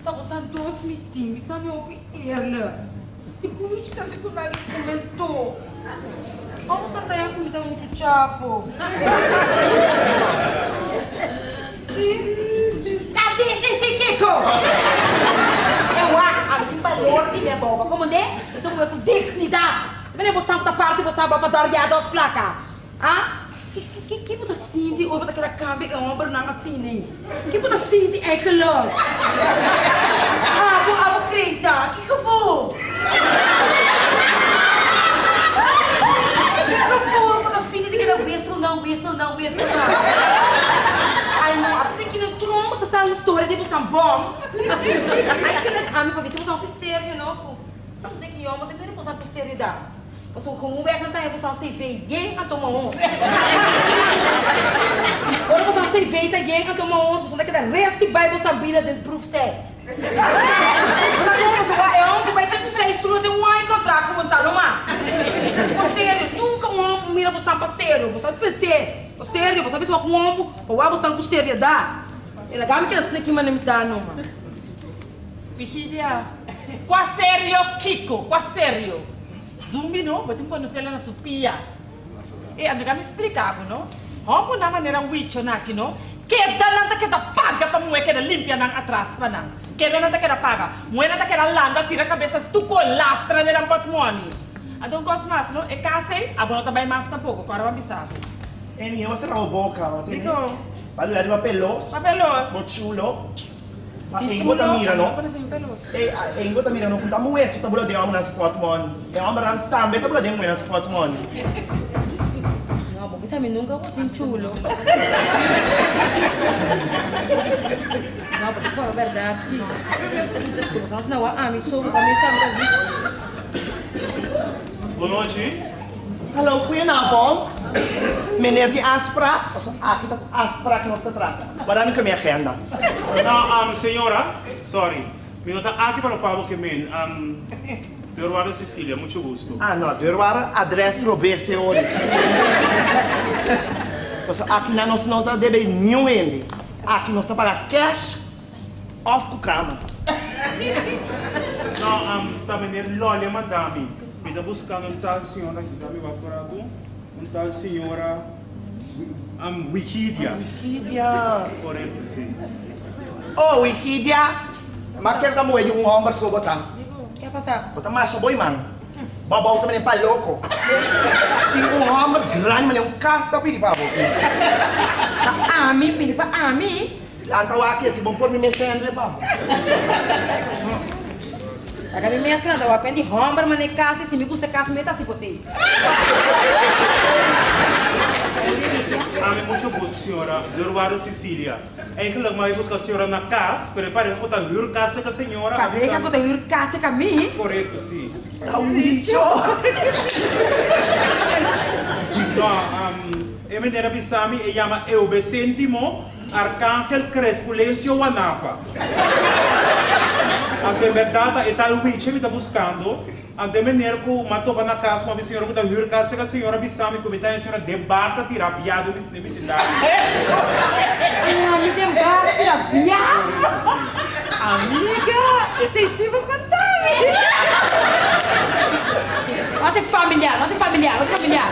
ta bo sa dos mi tin, mi sa mi hopi eerlijk. Di con mi chita si cu nadie comentó? Vamos a taya cu mi ta mucho chapo. Si. Ta si, si, si, Kiko! E wak, ami tin balor di mi aboba. Como ne? Mi ta muhe cu dignidad. Ta mene bo sa cu ta parti bo sa bo pa dòrdia dos placa. Ah? Ki, ki, ki bo ta sinti ora bo ta keda cambia e hombernan asina? Ki bo ta sinti eigenlijk? Abo, abo Greta, ki gevoel? Ki gevoel bo ta sinti di keda wissel nan, wissel nan, wissel nan? Ai no, asina ki nan tronco ta sa historia di bo san bom. Eigenlijk ami pa bisa bo san hopi serio no, cu asina ki yomber ta mira bo san cu seriedad. Pasobra ku un wek nan ta haña boso CV yen anto mahos. Ora boso CV ta yen anto mahos, boso ta keda rest di bai boso bida den proeftijd. Boso ta komo boso wak e hòmber ku bai te ku seis luna den un aña kontrakt ku boso no mas. Pa serio, nunka un hòmber mira boso pa serio. Boso ta pens'é, pa serio, boso ta bisa wak un hòmber pa wak boso ku seriedat. E laga mi keda sneaky manera mi ta numa. Vigilia, Kua serio kiko? Kua serio? Zumbi no, bo tin konosela na su pia. E amiga mi splika bo no, hombernan manera wichonan aki no, keda nan ta keda paga pa muhe keda limpia nan atras pa nan. Keda nan ta keda paga. Muhenan ta keda landa tira kabes as tuko lastra den nan potmoni. Anto un kos mas no, e kas ei abo no ta bai mas tampoko, kòrda bo a bisa bo. E mi a sera bo boka, bo tene. Dikon? Pa lula riba pelos. Pa pelos. Bo chulo. Ei bo ta mira no, ei bo ta mira no ku ta muhé su ta bula den hombernan su pòtmòni, e hombernan tambe ta bula den muhénan su pòtmòni. No, bo bisa mi nunka bo tin chulo. No, bo ta papia bèrdat si. Si bo sa na wak ami so, bo sa mi sa mi ta di. Bonochi. Hallo, goedenavond. Meneer di afspraak, pasobra aki ta ku afspraak nos ta trata. Wara mi ku mi agenda. No, um, señora, sorry. Mi no ta aki pa lo pabo ke men. Um, Deurwaarder Cecilia, mucho gusto. Ah, no, deurwaarder adres robes e ori. Pasobra aki nan nos no ta debe niun hende. Aki nos ta paga cash of ku kama. No, um, ta meneer Lolly a manda mi. Mi ta buskando un tal señora, juda mi wak por abu. Un tal señora um, Wigidia. Wigidia. Correcto, si. Oh, Wigidia. Ma ker ta muhe di un homber so bo ta. Ke a pasa? Bo ta masha boy man. Bo a bouta manera pa loko. Tin un homber grandi manera un kas ta pidi pa bo. Pa ami? Pidi pa ami? Lanta wak si bon por mi mes hendre pa bo. Laga mi mes lanta wak pen di homber mane kasi si mi gusta kas mi ta si bote. Ami mucho gusto señora Deurwaarder Cecilia. Eigenlijk mi a busca señora na kas pero e pareha ku ta huur kas seka señora a bisa Pareha ku ta huur kas seka mi? Korekto si. Ta wicho. No, e meneer a bisa mi e yama Eubecentimo. Arcángel Crespulencio Wanafa. Anto en berdad ta e tal wiche mi ta buscando. Anto e meneer cu m'a topa na cas cu m'a bisa señora cu ta huur cas cerca señora bisa mi cu mi ta e señora den bar ta tira bia den bisindario. Ami den bar tira bia? Amiga, esey si bo conta mi. Nos e familiar, nos e familiar, nos e familiar.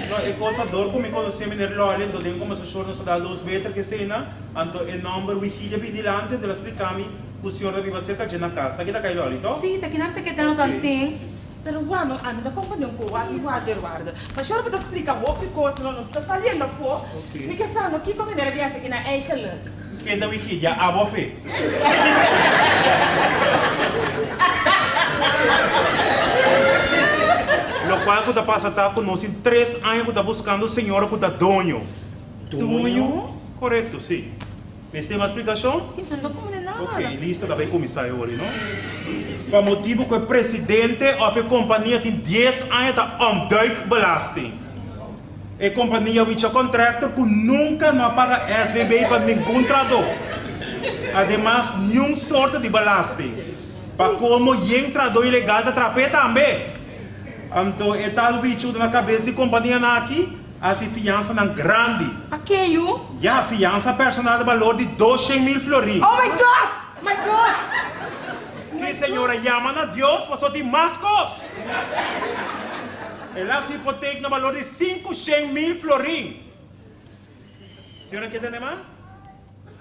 No, e kos ta dor ku mi konosé meneer Lolly, anto den kombersashon nos a dal dos beter ke esena, anto e nòmber Wigilia bin dilanti, anto el a splika mi ku señor ta biba serka dje na kas. Ta kita kai Lolly, to? Sí, ta kinan ta kedando Oké. tanten. Pero wano, ami ta kompondé un poco aki water warda. Ma shor bo ta splika hopi kos, no, nos ta saliendo afó. Oké. Mi ke sa no kiko meneer a bin hasi akinan eigenlijk. Ken ta Wigilia? Abo of e? Locual cu ta pasa ta cu nos tin tres aña cu ta buscando señora cu ta doño. Doño? Corecto, si. Mester mas splicacion? Si, mi no comprende nada. Ok, listo, ta bay cuminsa e ora, no? Pa motibo cu e presidente of e compania tin dies aña ta ontduikbelasting. E kompania Wicha Contractor ku nunka no a paga SVB pa ningun trahadó. Ademas niun sorto di belasting. Pa komo yen trahadó ilegal ta trap'é tambe. Anto e tal bichu na kabes di kompanianan aki a hasi fiansanan grandi. A ke yu? Ya, fiansa personal di balor di 200.000 florin. Oh my God! My God! Si, señora, yama na Dios pasobra tin mas kos. El a hasi hipotek na balor di 500.000 florin. Señora ke tende mas?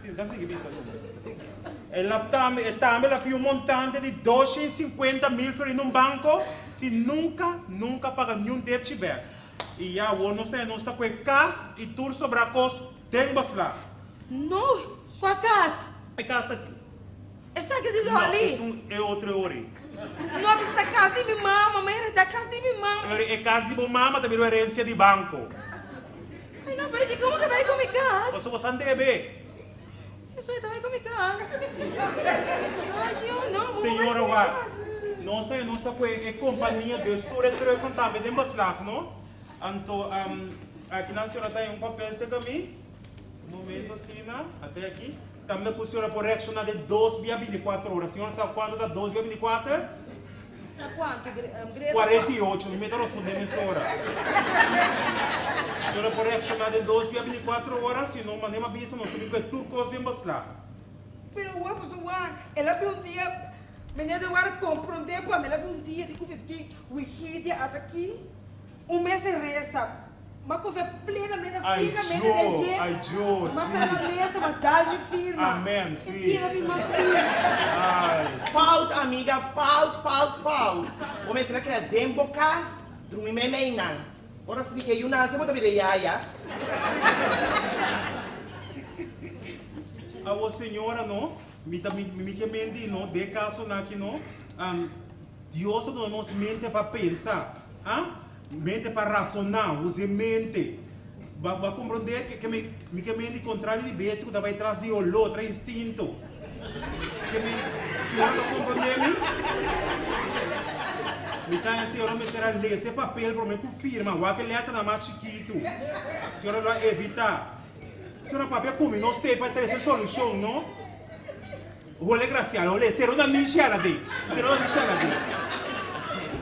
Si, ta sigui bisa numa. El a tambe, e tambe el a fia un montante di 250.000 florin na un banco si nunca, nunca paga niun depchi bek. I ya awor nos ta nos ta ku e kas i tur sobrá kos den beslag. No, kua kas? E kas aki. Esaki di Loli? No, esun e otro e ori. No, bisa ta kas di mi mama, ma era ta kas di mi mama. E ori e kas di bo mama ta bira un herensia di banco. Ay no, pero di como ke bai ku mi kas? Pasobra bo san debe. Eso e ta bai ku mi kas. Ay Dios, no, bo Señora wak, nos ta nos ta ku e kompania dus tur e trucknan tambe den beslag, no? Anto aki nan señora ta hay un papel serka mi. Un momento asina, ate aki. Tambe ku señora por reakshoná den dos bia bintikuater ora. Señora sa kuantu ta dos bia bintikuater? Ta kuantu, Greta? 48, mi mester rospondé mesora. Señora por reakshoná den dos bia bintikuater ora, si no manera mi a bisa nos ta bin ku e tur kos den beslag. Pero wak, pasobra wak, el a bin un dia, meneer de Waard komprondé pa mi, el a bin un dia di ku miskien Wigidia ata aki, un mes e resa. M'a confia plenamente Ay ciegamente den Dios, dje. ay Dios, M'a sí. sala mesa, m'a dal mi firma. Amen, E sí. tira mi mas firma. Ay. Fout, amiga, fout, fout, fout. Bo mester a keda den bo kas, drumi meimei nan. Ora si di ke yu nase bo ta bira yaya. Awor señora no, mi ta mi mi ke menti no, den e kasonan aki no, Dios a duna nos mente pa pensa, ah. Mente pa rasoná, usa e mente. Bo a komprondé ke mi mi ke mente kontrario di bestia ku ta bai tras di oló, tras instinto. Ke mi, señora ta komprondé mi? Mi ta haña señora mester a lesa e papel promé ku firma, wak e lèternan mas chikitu. Señora lo a evitá. Señora papia ku mi, nos t'ei pa trese solushon, no? Hole gracial, hole, sero na mi shera den, sero na mi shera den.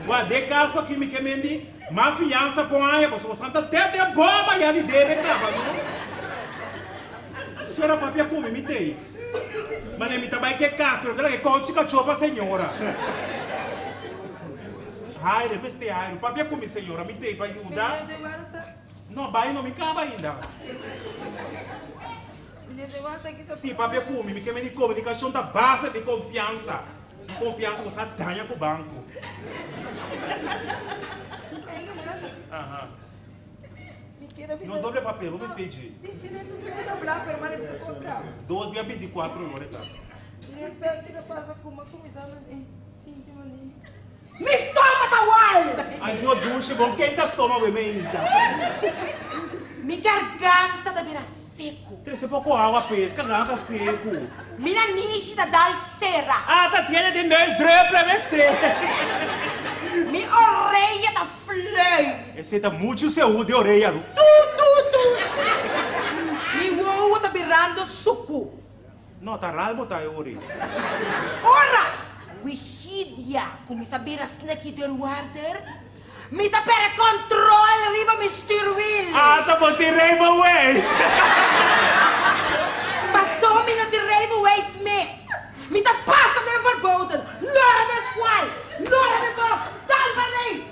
Wa den caso aki mi ke mendi ma fiansa pon aña pasobra santa te den bomba ya di debe caba no. Sera papia cu mi, mi tey. Mane mi ta bay ke cas pero keda ke couchi cacho pa señora. Haire, mester haire, papia cu mi señora, mi tey pa yuda. No, bay no, mi caba ainda. Sí, papia ku mi, mi ke meni komunikashon ta base di konfiansa. Konfiansa ku sa daña ku banko. Aha. No doble papel, bo mester dje. Dos bia 24 ora e ta. Mi stoma ta wal! Ay Dios dushi bon ken ta stoma we meinta. Mi garganta ta bira seku. Trese poko awa p'e garganta seku. Mi nanishi ta dal sera. Ah ta tiene di neus drupelen mester. Mi oreya ta flui. Esei ta muchu seú di oreya ru. Tu tu tu. Mi wowo ta birando suku. No, ta ral bo ta e ori. Ora Wigidia kuminsá bira sneki deurwaarder, mi ta perde kontrol riba mi stuurwiel. Ah, ta bo tin rijbewijs! Pasó mi no tin rijbewijs mes. Mi ta pasa den verboden, lora den skwal, lora den bok, dal barei!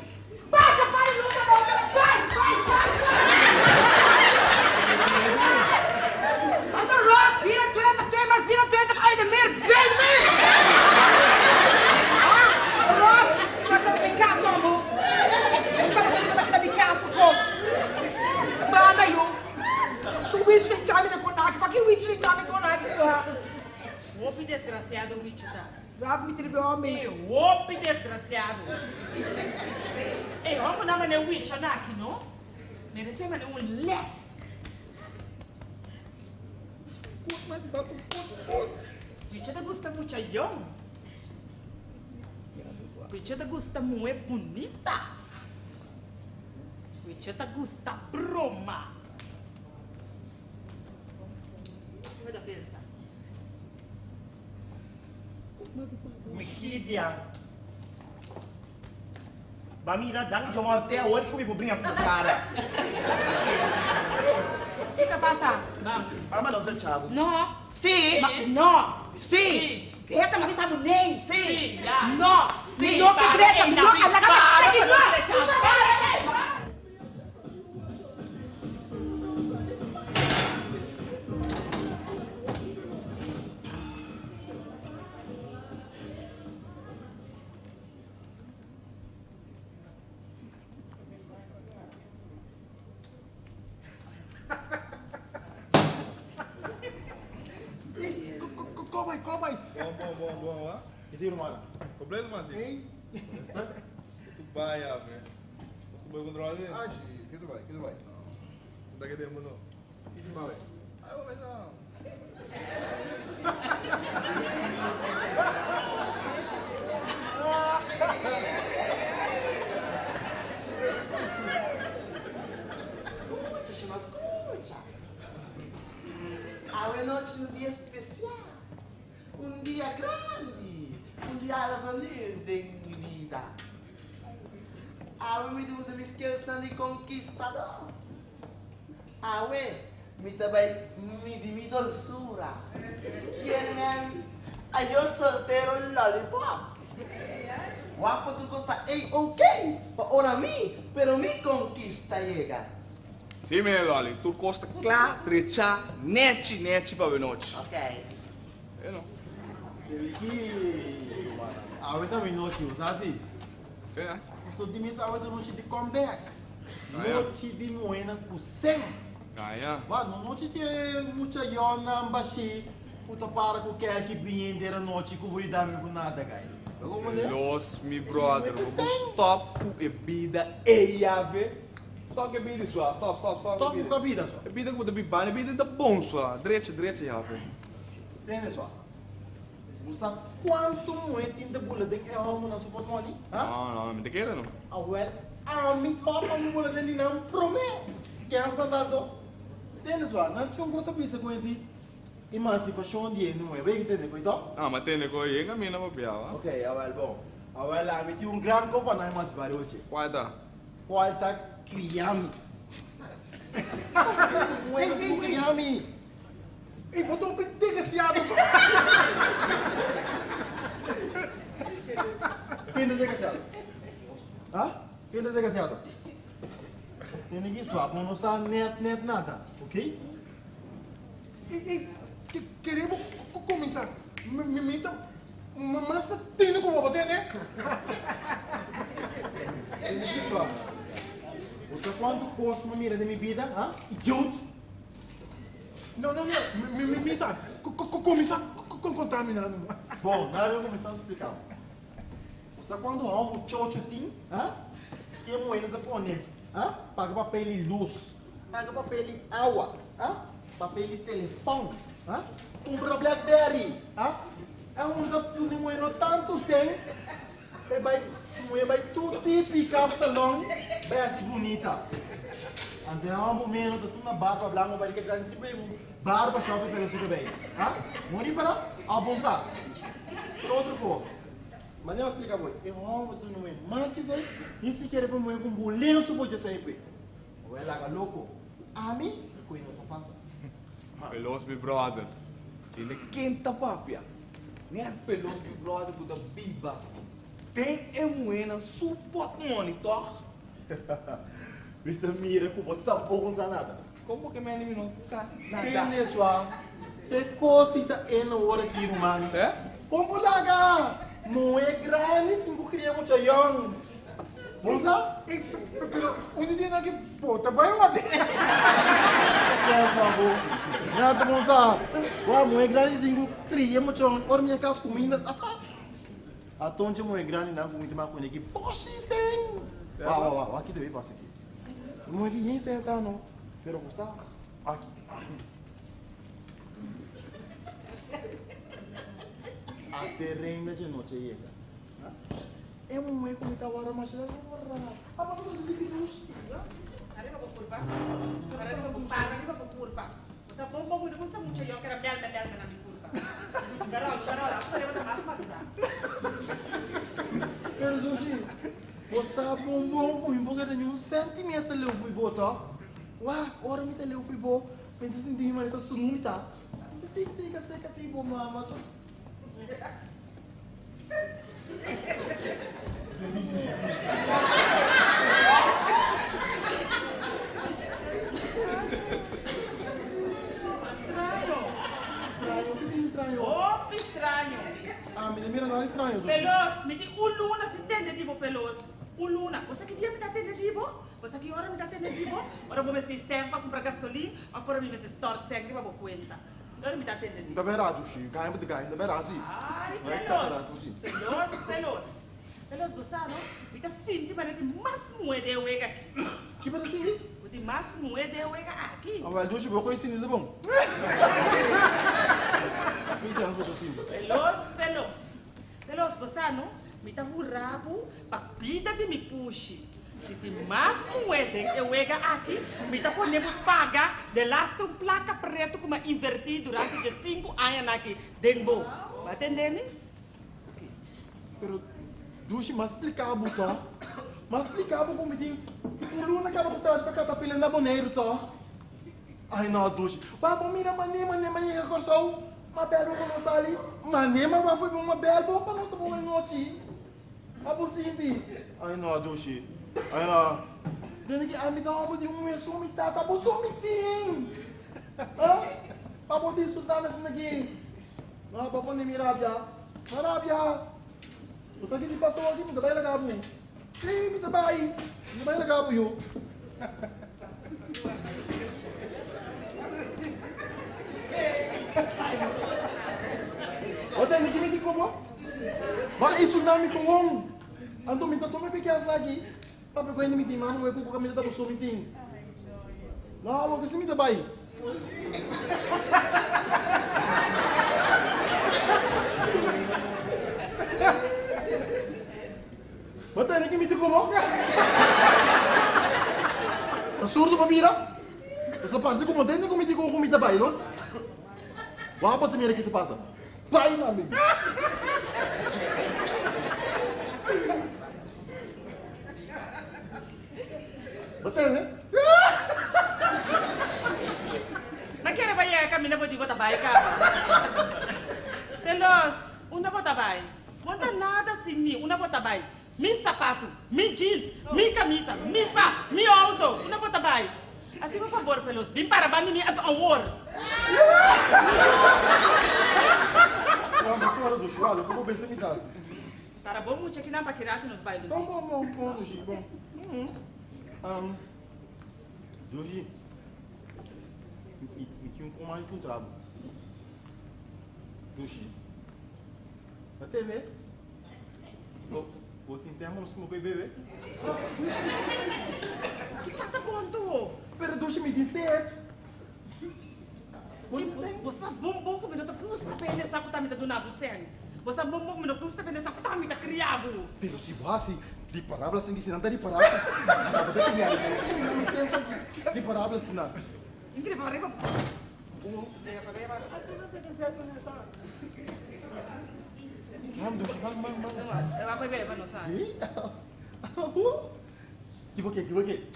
Pasa pa di luta bo ta bai bai bai bai. Anda rot 24 twee maal 24 uit de meer baby. Ah rot wat ta mi cas hombo. Mi pa ta mi cas por favor. Banda yu. Tu wich den kami de konaki. Paki wich den kami konaki. Hopi desgraciado wichu ta. Wak mi tribi homi. E hopi desgraciado. E hombernan mane wicha na aki no. Merece mane un les. Wicha ta gusta mucha yong. Wicha ta gusta muhe bunita. Wicha ta gusta broma. Kico ta pensa? Wigidia. Ba mira, danki Joan, te awor ku mi por bringa ku bo kara. Kiko a pasa? Mama nos del chavo. No. Sí. No. Sí. Greta, m'a bisa bo nee. Sí. No. Sí. Mi no ke Greta, mi no a laga mi seki no. Kobay, kobay. Bon, bon, bon, bon, wa. E di rumana. Completo, Mati. Hey. Está? Tu bai, ave. Tu bai controlar ali? Ah, sì, che tu vai, che tu vai. Da che tempo no? Che ti vai? Ah, vou pensar. Scucha, Shima, scucha. Awe nochi un dia special. Un dia grandi. Un dia valente den mi bida. Awe mi ta usa mi skillsnan di conquistador. Awe mi ta bai midi mi dolsura. Kier men ayo soltero lollipop. Wak pa tur kos ta A-OK pa ora mi, pero mi konkista yega. Sí, meneer Lolly, tur kos ta kla, drechá, nèchi, nèchi pa awenochi. Ok. E no. Keliki, rumannan. Awe ta mi nochi, bo sa si? Sí, eh. Paso di mes awe ta nochi di comeback. Gaya. Nochi di muhénan ku sen. Gaya. Wak, no nochi di e mucha yònnan bashí ku ta para ku kèki biña henter anochi ku bo yuda mi ku nada, gay. Bo komprendé? Los, mi brother, Muhé ku bo por sen. stòp ku e bida ei, ave. Stòp ku e bida sua, stòp, stòp, stòp Stòp ku e bida sua. E bida ku bo ta biba, e bida ta bon sua. Drecha, drecha, ave. Tende sua. Bo sa kuantu muhé tin ta bula den e hòmbernan su portmoni? Ha? No, no, mi ta kere no. Awèl, ami papa mi bula den di nan promé. Ken sta tanto? Tende sua, nan tin un kos ta bisa ku e di emansipashon di e muhé. Bo yega tende ku e tò? Ah, m'a tende ku e yega mi na papia, wa. Ok, awèl bon. Awèl ami tin un gran kos pa nan emansipá riba dje. Kual ta? Kual ta kria mi. Muhé ta kria mi. Ey, bo ta hopi desgraciado so. Ken ta desgraciado? Ha? Ken ta desgraciado? Tene ki swap, no sa net net nada, ok? Ey, ey, kere bo cuminsa? Mi ta mas ta tene cu bo, bo tende? Tene ki swap. Bo sa cuanto cos mi a mira den mi bida, ha? Idiot! No, no, no, mi, mi, mi sa, cuminsa conta mi nada. Bon, nada mi cuminsa splica bo. Bo sa cuanto hou muchocho tin, ha? Ke muhé ta pone, ha? Paga papel di luz, paga papel di awa, ha? Papel di telefon, ha? Cumpra blackberry, ha? E un ta pone muhé no tanto sen, e bai, muhé bai tur tipi kapsalon, bai hasi bunita. Ante e hòmber meno ta tur na barba blanco bai di ke grandi si bai barba shop e fere su kabei. Ha? Muri para? A bon sa. Ke otro ko? Mane a splika bo, e hòmber tur no e manchi sei, ni sikiera e por muhé ku un bon lensu por dje sei p'e. Bo a laga loko. Ami, ku e no ta pasa. Pelos mi brother. Tende ken ta papia. Net pelos mi brother ku ta biba den e muhénan su potmoni tòg? Mi ta mira ku bo tampoko sa nada. Kon bo ke mende mi no sa nada? Tende sua, te kosi ta eno ora ki ruman. Kon bo laga muhé grandi tin ku kria mucha yòn? Bo sa? Pero un di dia nan ki bo ta bai wak. Pensa bo. Nada bo sa. Wak muhé grandi tin ku kria mucha yòn ora mi a kas kuminda ata. Atonchi muhé grandi nan ku mi ta bai kuné ki boshi sen. Wak wak wak wak ki debe pasa aki. Muhé ki yen sen ta no. Pero bo sa aki. Ate reina dje nochi a yega. E muhé ku mi ta wara masha ta yora. Aba bo ta sinti bilushi, ha? Ariba bo kurpa. Para riba bo para riba bo kurpa. Bo sa bon bon ku mi ta gusta mucha yo kera bèlmè bèlmè na mi kurpa. Garòl, garòl, abo ta riba ta mas madurá. Pero Sushi, bo. Bo sa bon bon ku mi por keda ni un sentimeter leu fo'i bo, tòg? Wak, ora mi ta leu fo'i bo, mi ta sinti mi manera ta sunu mi ta. Mi sinti ka seka di bo mama. Straño. Straño? Ki tin straño? Hopi straño. Ah, mi ta mira nada straño, Dushi. Pelos, mi tin un luna sin tende di bo, Pelos. Un luna. Bo sa ki dia mi ta tende di bo? Bo sa ki ora mi ta tende di bo? Ora bo mester sèn pa kumpra gasolin òf ora mi mester stòrt sèn riba bo kuenta. Ora mi ta tende di Ta bera, Dushi. Gaña bo ta gaña. Ta bera, si. Ai, No exagera, Pelos. Dushi. Pelos, Pelos. Pelos, bo sa no? Mi ta sinti manera tin mas muhé den e wega aki. Ki bo ta sinti? Bo tin mas muhé den e wega aki. Awel, Dushi, bo koe sinti ta bon. Ki chans bo ta sinti? Pelos, Pelos. Pelos, bo sa no? Mi ta hura bo pa bida di mi pushi. Si tin mas muhé den e wega aki, mi ta pone bo paga delaste un plaka pretu ku mi a invertí durante dje sinku añanan aki den bo. Bo a tende mi? Pero Dushi, m'a splika bo tòg. M'a splika bo ku mi tin un luna kaba ku trata pa katapila na Boneiru tòg. Ai no, Dushi. Wak bo mira mané mané m'a yega Kòrsou, m'a bèl bo pa nos sali. Mané m'a wak fo'i bo m'a bèl bo pa nos ta bon anochi. Abo sinti? Ay no, Dushi. Ay no. Dende ki ami ta homber di un muher so mi tata, abo so mi tin. Ha? Pa bo disfruta mi asina aki. No, bo pone mi rabia. No rabia. Bo sa ki di paso aki, mi ta bai laga bo. Si, mi ta bai. Mi ta bai laga bo, yu. Bo tende ki mi di ku bo? Ba e tsunami ku won. Anto mi ta tuma e pikias aki. Papia ku hende mi tin mama ku ku kaminda ta boso mi tin. No, awor ku si mi ta bai. Bo tende ki mi di ku bo? Ta surdu pa mira? Bo sa parse ku bo tende ku mi di ku ku mi ta bai, no? Wak bo ta mira ki ta pasa. Bai na mi. Bo tende? Ma kere bo yega kaminda bo di bo ta bai kaba. Telos, unda bo ta bai? Bo ta nada sin mi, unda bo ta bai? Mi sapatu, mi jeans, mi camisa, mi fa, mi auto, unda bo ta bai? Haci bo fabor Pelos, bin para banda mi anto awor. Wak, fora do shualo, ku bo pensa mi ta hasi? Para bo mucha kinan pa ki ratu nos bai Bon, bon, bon, bon, Dushi, bon. Um, Dushi, mi, mi tin un komando kontra bo. Dushi. Bo tende? Bo, bo tin tempo nos kuma ku e bebe? Ki falta bon tu? Pero Dushi mi tin set. Bo tin set? Bo sa bon bon ku mi no ta gusta bende sa ku ta mi ta duna bo sen. Bo sa bon bon ku mi no gusta bende sa ku ta mi ta kria bo. Pero si bo hasi riparabel asin ki si nan ta riparabel. Bo ta kria bo. Mi sense asi riparabel asina. Increíble, arriba. Equivoquei, equivoquei.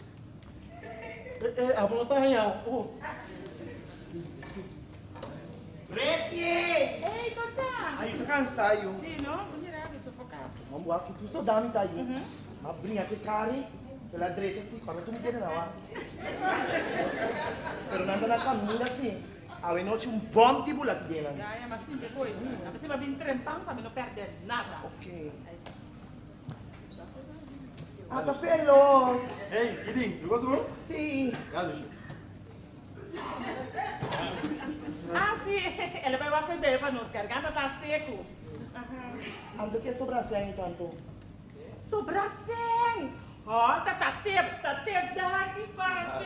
Eh, eh, abo no está arranhado. Oh. Repi! Ei, Tata! Ai, tô cansado. Sim, não? Vou mirar, tô sufocado. Vamos lá, que tu só dá me tá aí. Ma brinca que cari, pela direita assim, quando tu me quer não, ah. Pero nanda na caminho assim. Awe noche un bom tibula aqui dentro. Ya, ya, mas sim, depois. A você vai vir trempang para mim não perder nada. Ok. Ah, tá pelos. Ei, Idin, you gosta bom? Sim. Ya, deixa. Ah, sim. Ela vai lá perder para nós, garganta tá seco. Anto que sobra 100 tanto. Sobra 100. Oh, tá, tá tips, tá tips, daqui, papi.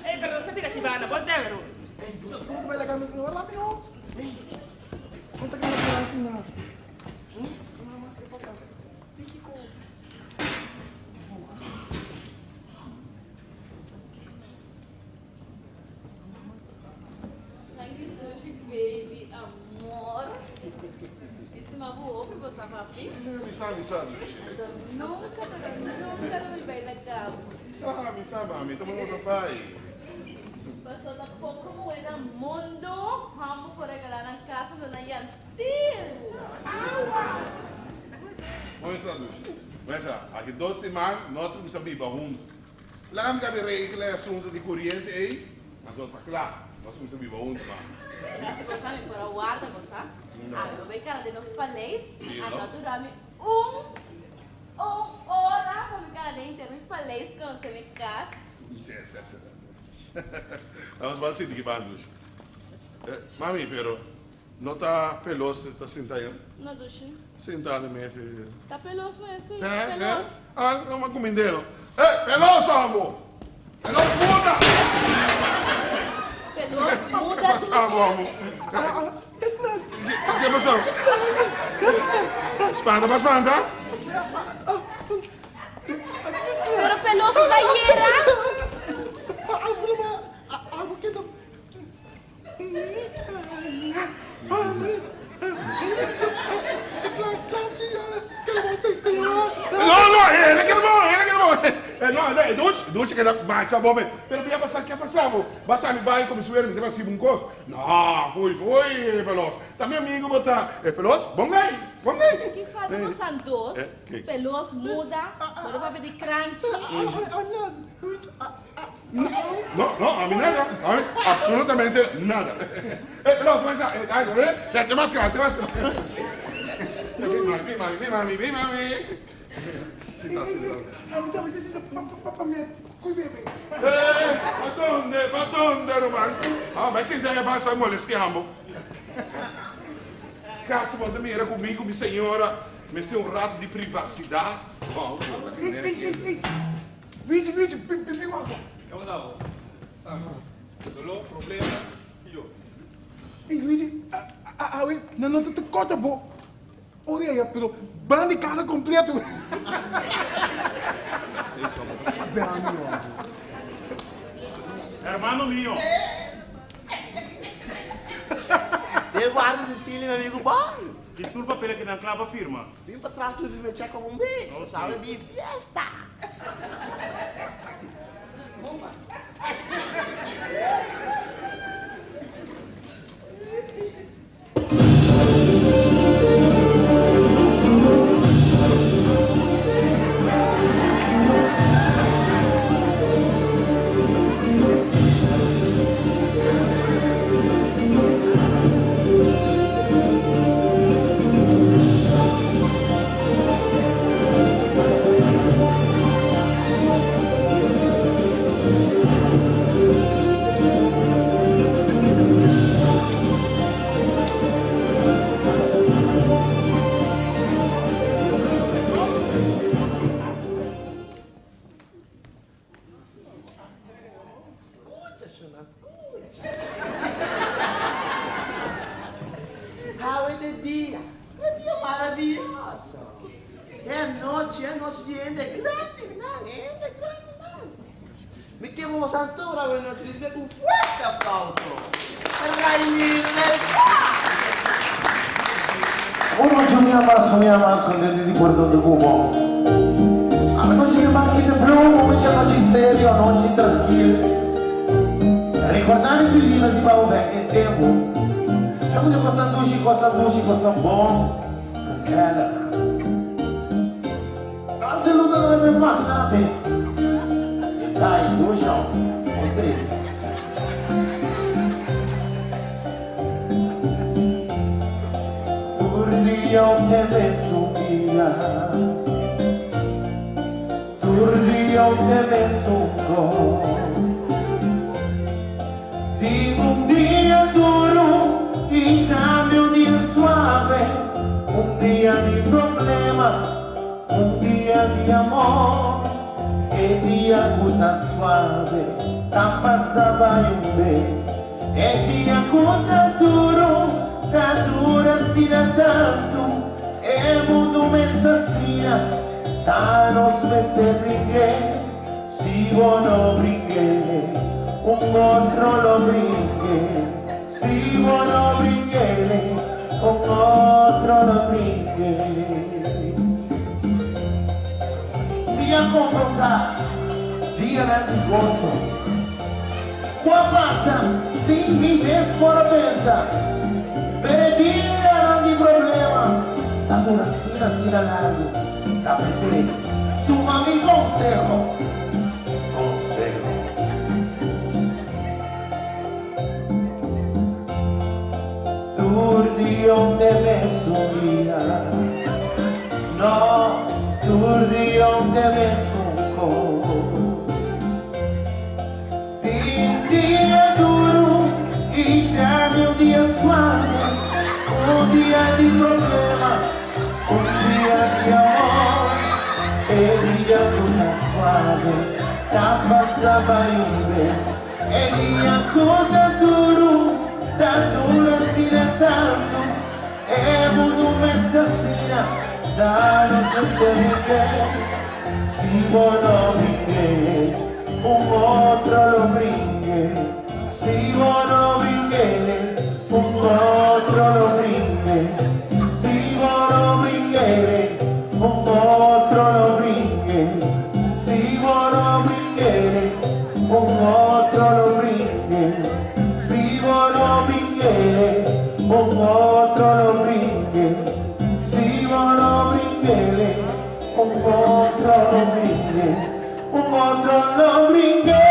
Ei, pero você vira aqui, bana, bom tempo. Ei, Dushi, como tu vai largar mesmo? Olha lá, meu. Ei, conta que eu não assim, não. Hum? Mama, eu vou Tem que correr. Thank you, Dushi, baby, amor. Isso é uma boa, você papi? Mi sabe, mi sabe. Nunca, pero nunca. sa, mi sa, mami, ta mono pai. Paso ta poko muhé na mundu, hòmber por regalá nan kas anto nan yantil. Mesa, Lushi. Mesa, aki dos siman nos ta kuminsá biba huntu. Laga mi kabi regla e asuntu di kuriente ei, anto ta kla. Nos ta kuminsá biba huntu, mami. Bo sa mi por a warda bo sa. Ami bo bai kana den nos paleis, anto a dura mi un un ora pa mi kana den henter mi paleis konosé mi kas. Sí, sí, sí. Nos ban sinti ki ban, Lushi. Mami, pero No ta pelos ta sinta ayo? No dushi. Sinta na mesa. Ta pelos mes si. Pelos. Ah, no ma kumindeo. Eh, pelos amo. Pelos muda. Pelos muda dushi. Amo amo. Ke pasó? Spanta pa spanta. Pero pelos ta yera. No, no, el a keda bon, el a keda bon. No, no, e duchi, duchi keda masha bon mes. Pero mi a pasa, ke a pasa bo? Bo a sali bai ku mi suero, mi ta hasi un kos. No, fui, fui, Pelos. Ta mi amigu bo ta. E Pelos, bon ei, bon ei. Ki falta bo san dos, Pelos muda, bo ta papia di kranchi. No, no, a mi nada, a mi absolutamente nada. Eh, no, fuerza, eh, ay, eh, te máscara, te máscara. Ven, mami, ven, mami, ven, mami, ven, mami. Sinta, sinta. A mi tambe ta sinta pa mi cu bebe. Eh, pa donde, pa donde, ruman? Ah, bai sinta ahí basta molestiamo. Casi bo ta mira cu mi cu mi señora mester un rato di privacidad. Oh, Ey, ey, ey, ey. Luigi, Luigi, bin, bin, bin wak. Ke bo ta bo? Sami. Doló, problema, i yo. Ey, Luigi, awe nan no ta ta kòrta bo orea, pero ban di kara kompleto. Hermano mio. Den guarda Cecilia, mi amigo bon. Di tur papel aki nan kla pa firma. Bin pa tras na firma check op un bes. Nos awe di fiesta. Scucha, Shona, scucha. Awe ta e dia, e dia maravioso. E anochi, e anochi di hende grandinan, hende grandinan. Mi ke bo bosan tur awe nochi ricibi cu un fuerte aplauso. Rainier Melchor! Un nochi mi ama su mi ama su dende di Puerto de Cuba. Anochi di Banki de Blue, un nochi anochi serio, anochi trankil. Rekordá di Filinas di Baho bek den tempu. Tempu di kosnan dushi, kosnan dushi, kosnan bon, gezellig. Nos di luta ta bebe magnate. E dai dushon, ose. Tur dia un te mesun dia Tur dia un te mesun kos Tin un dia duru i tambe un dia suave Un dia di problema Un dia di amor, e dia ku ta suave ta pasa bai un bes. E dia ku ta duru ta dura asina tantu, e mundu mes asina ta nos mester bring'é. Si bo no bring'é, un otro lo bring'é. Si bo no bring'é, un otro lo bring'é. Dia konfrontá. Dianan di goso. Ku a pasa sin mi mes por a pensa. Pero e dianan di problema ta dura asina asina largu. Ta p'esei, tuma mi konseho. Konseho. Tur dia un te mesun dia. No, tur dia un te mesun kos. Tin dia duru i tambe un dia suave, un dia di problema, un dia di amor. E dia ku ta suave ta pasa bai un bes. E dia ku ta duru ta dura asina tantu. E mundu mes asina, ta nos mester bib'é. Si bo no bring'é, un otro lo bring'é. Si bo no bring'é, un otro lo bring'é. Si bo no bring'é, un otro lo bring'é. Si bo no bring'é, un otro lo bring'é. Si bo no bring'é, un otro lo bring'é. Si bo no bring'é, un otro lo bring'é. Un otro lo bring'é.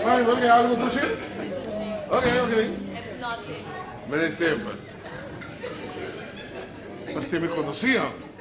Mami, bo ke algo dushi? Ok, ok. Hypnotic. Mene semper. Parsé mi konosí, ho.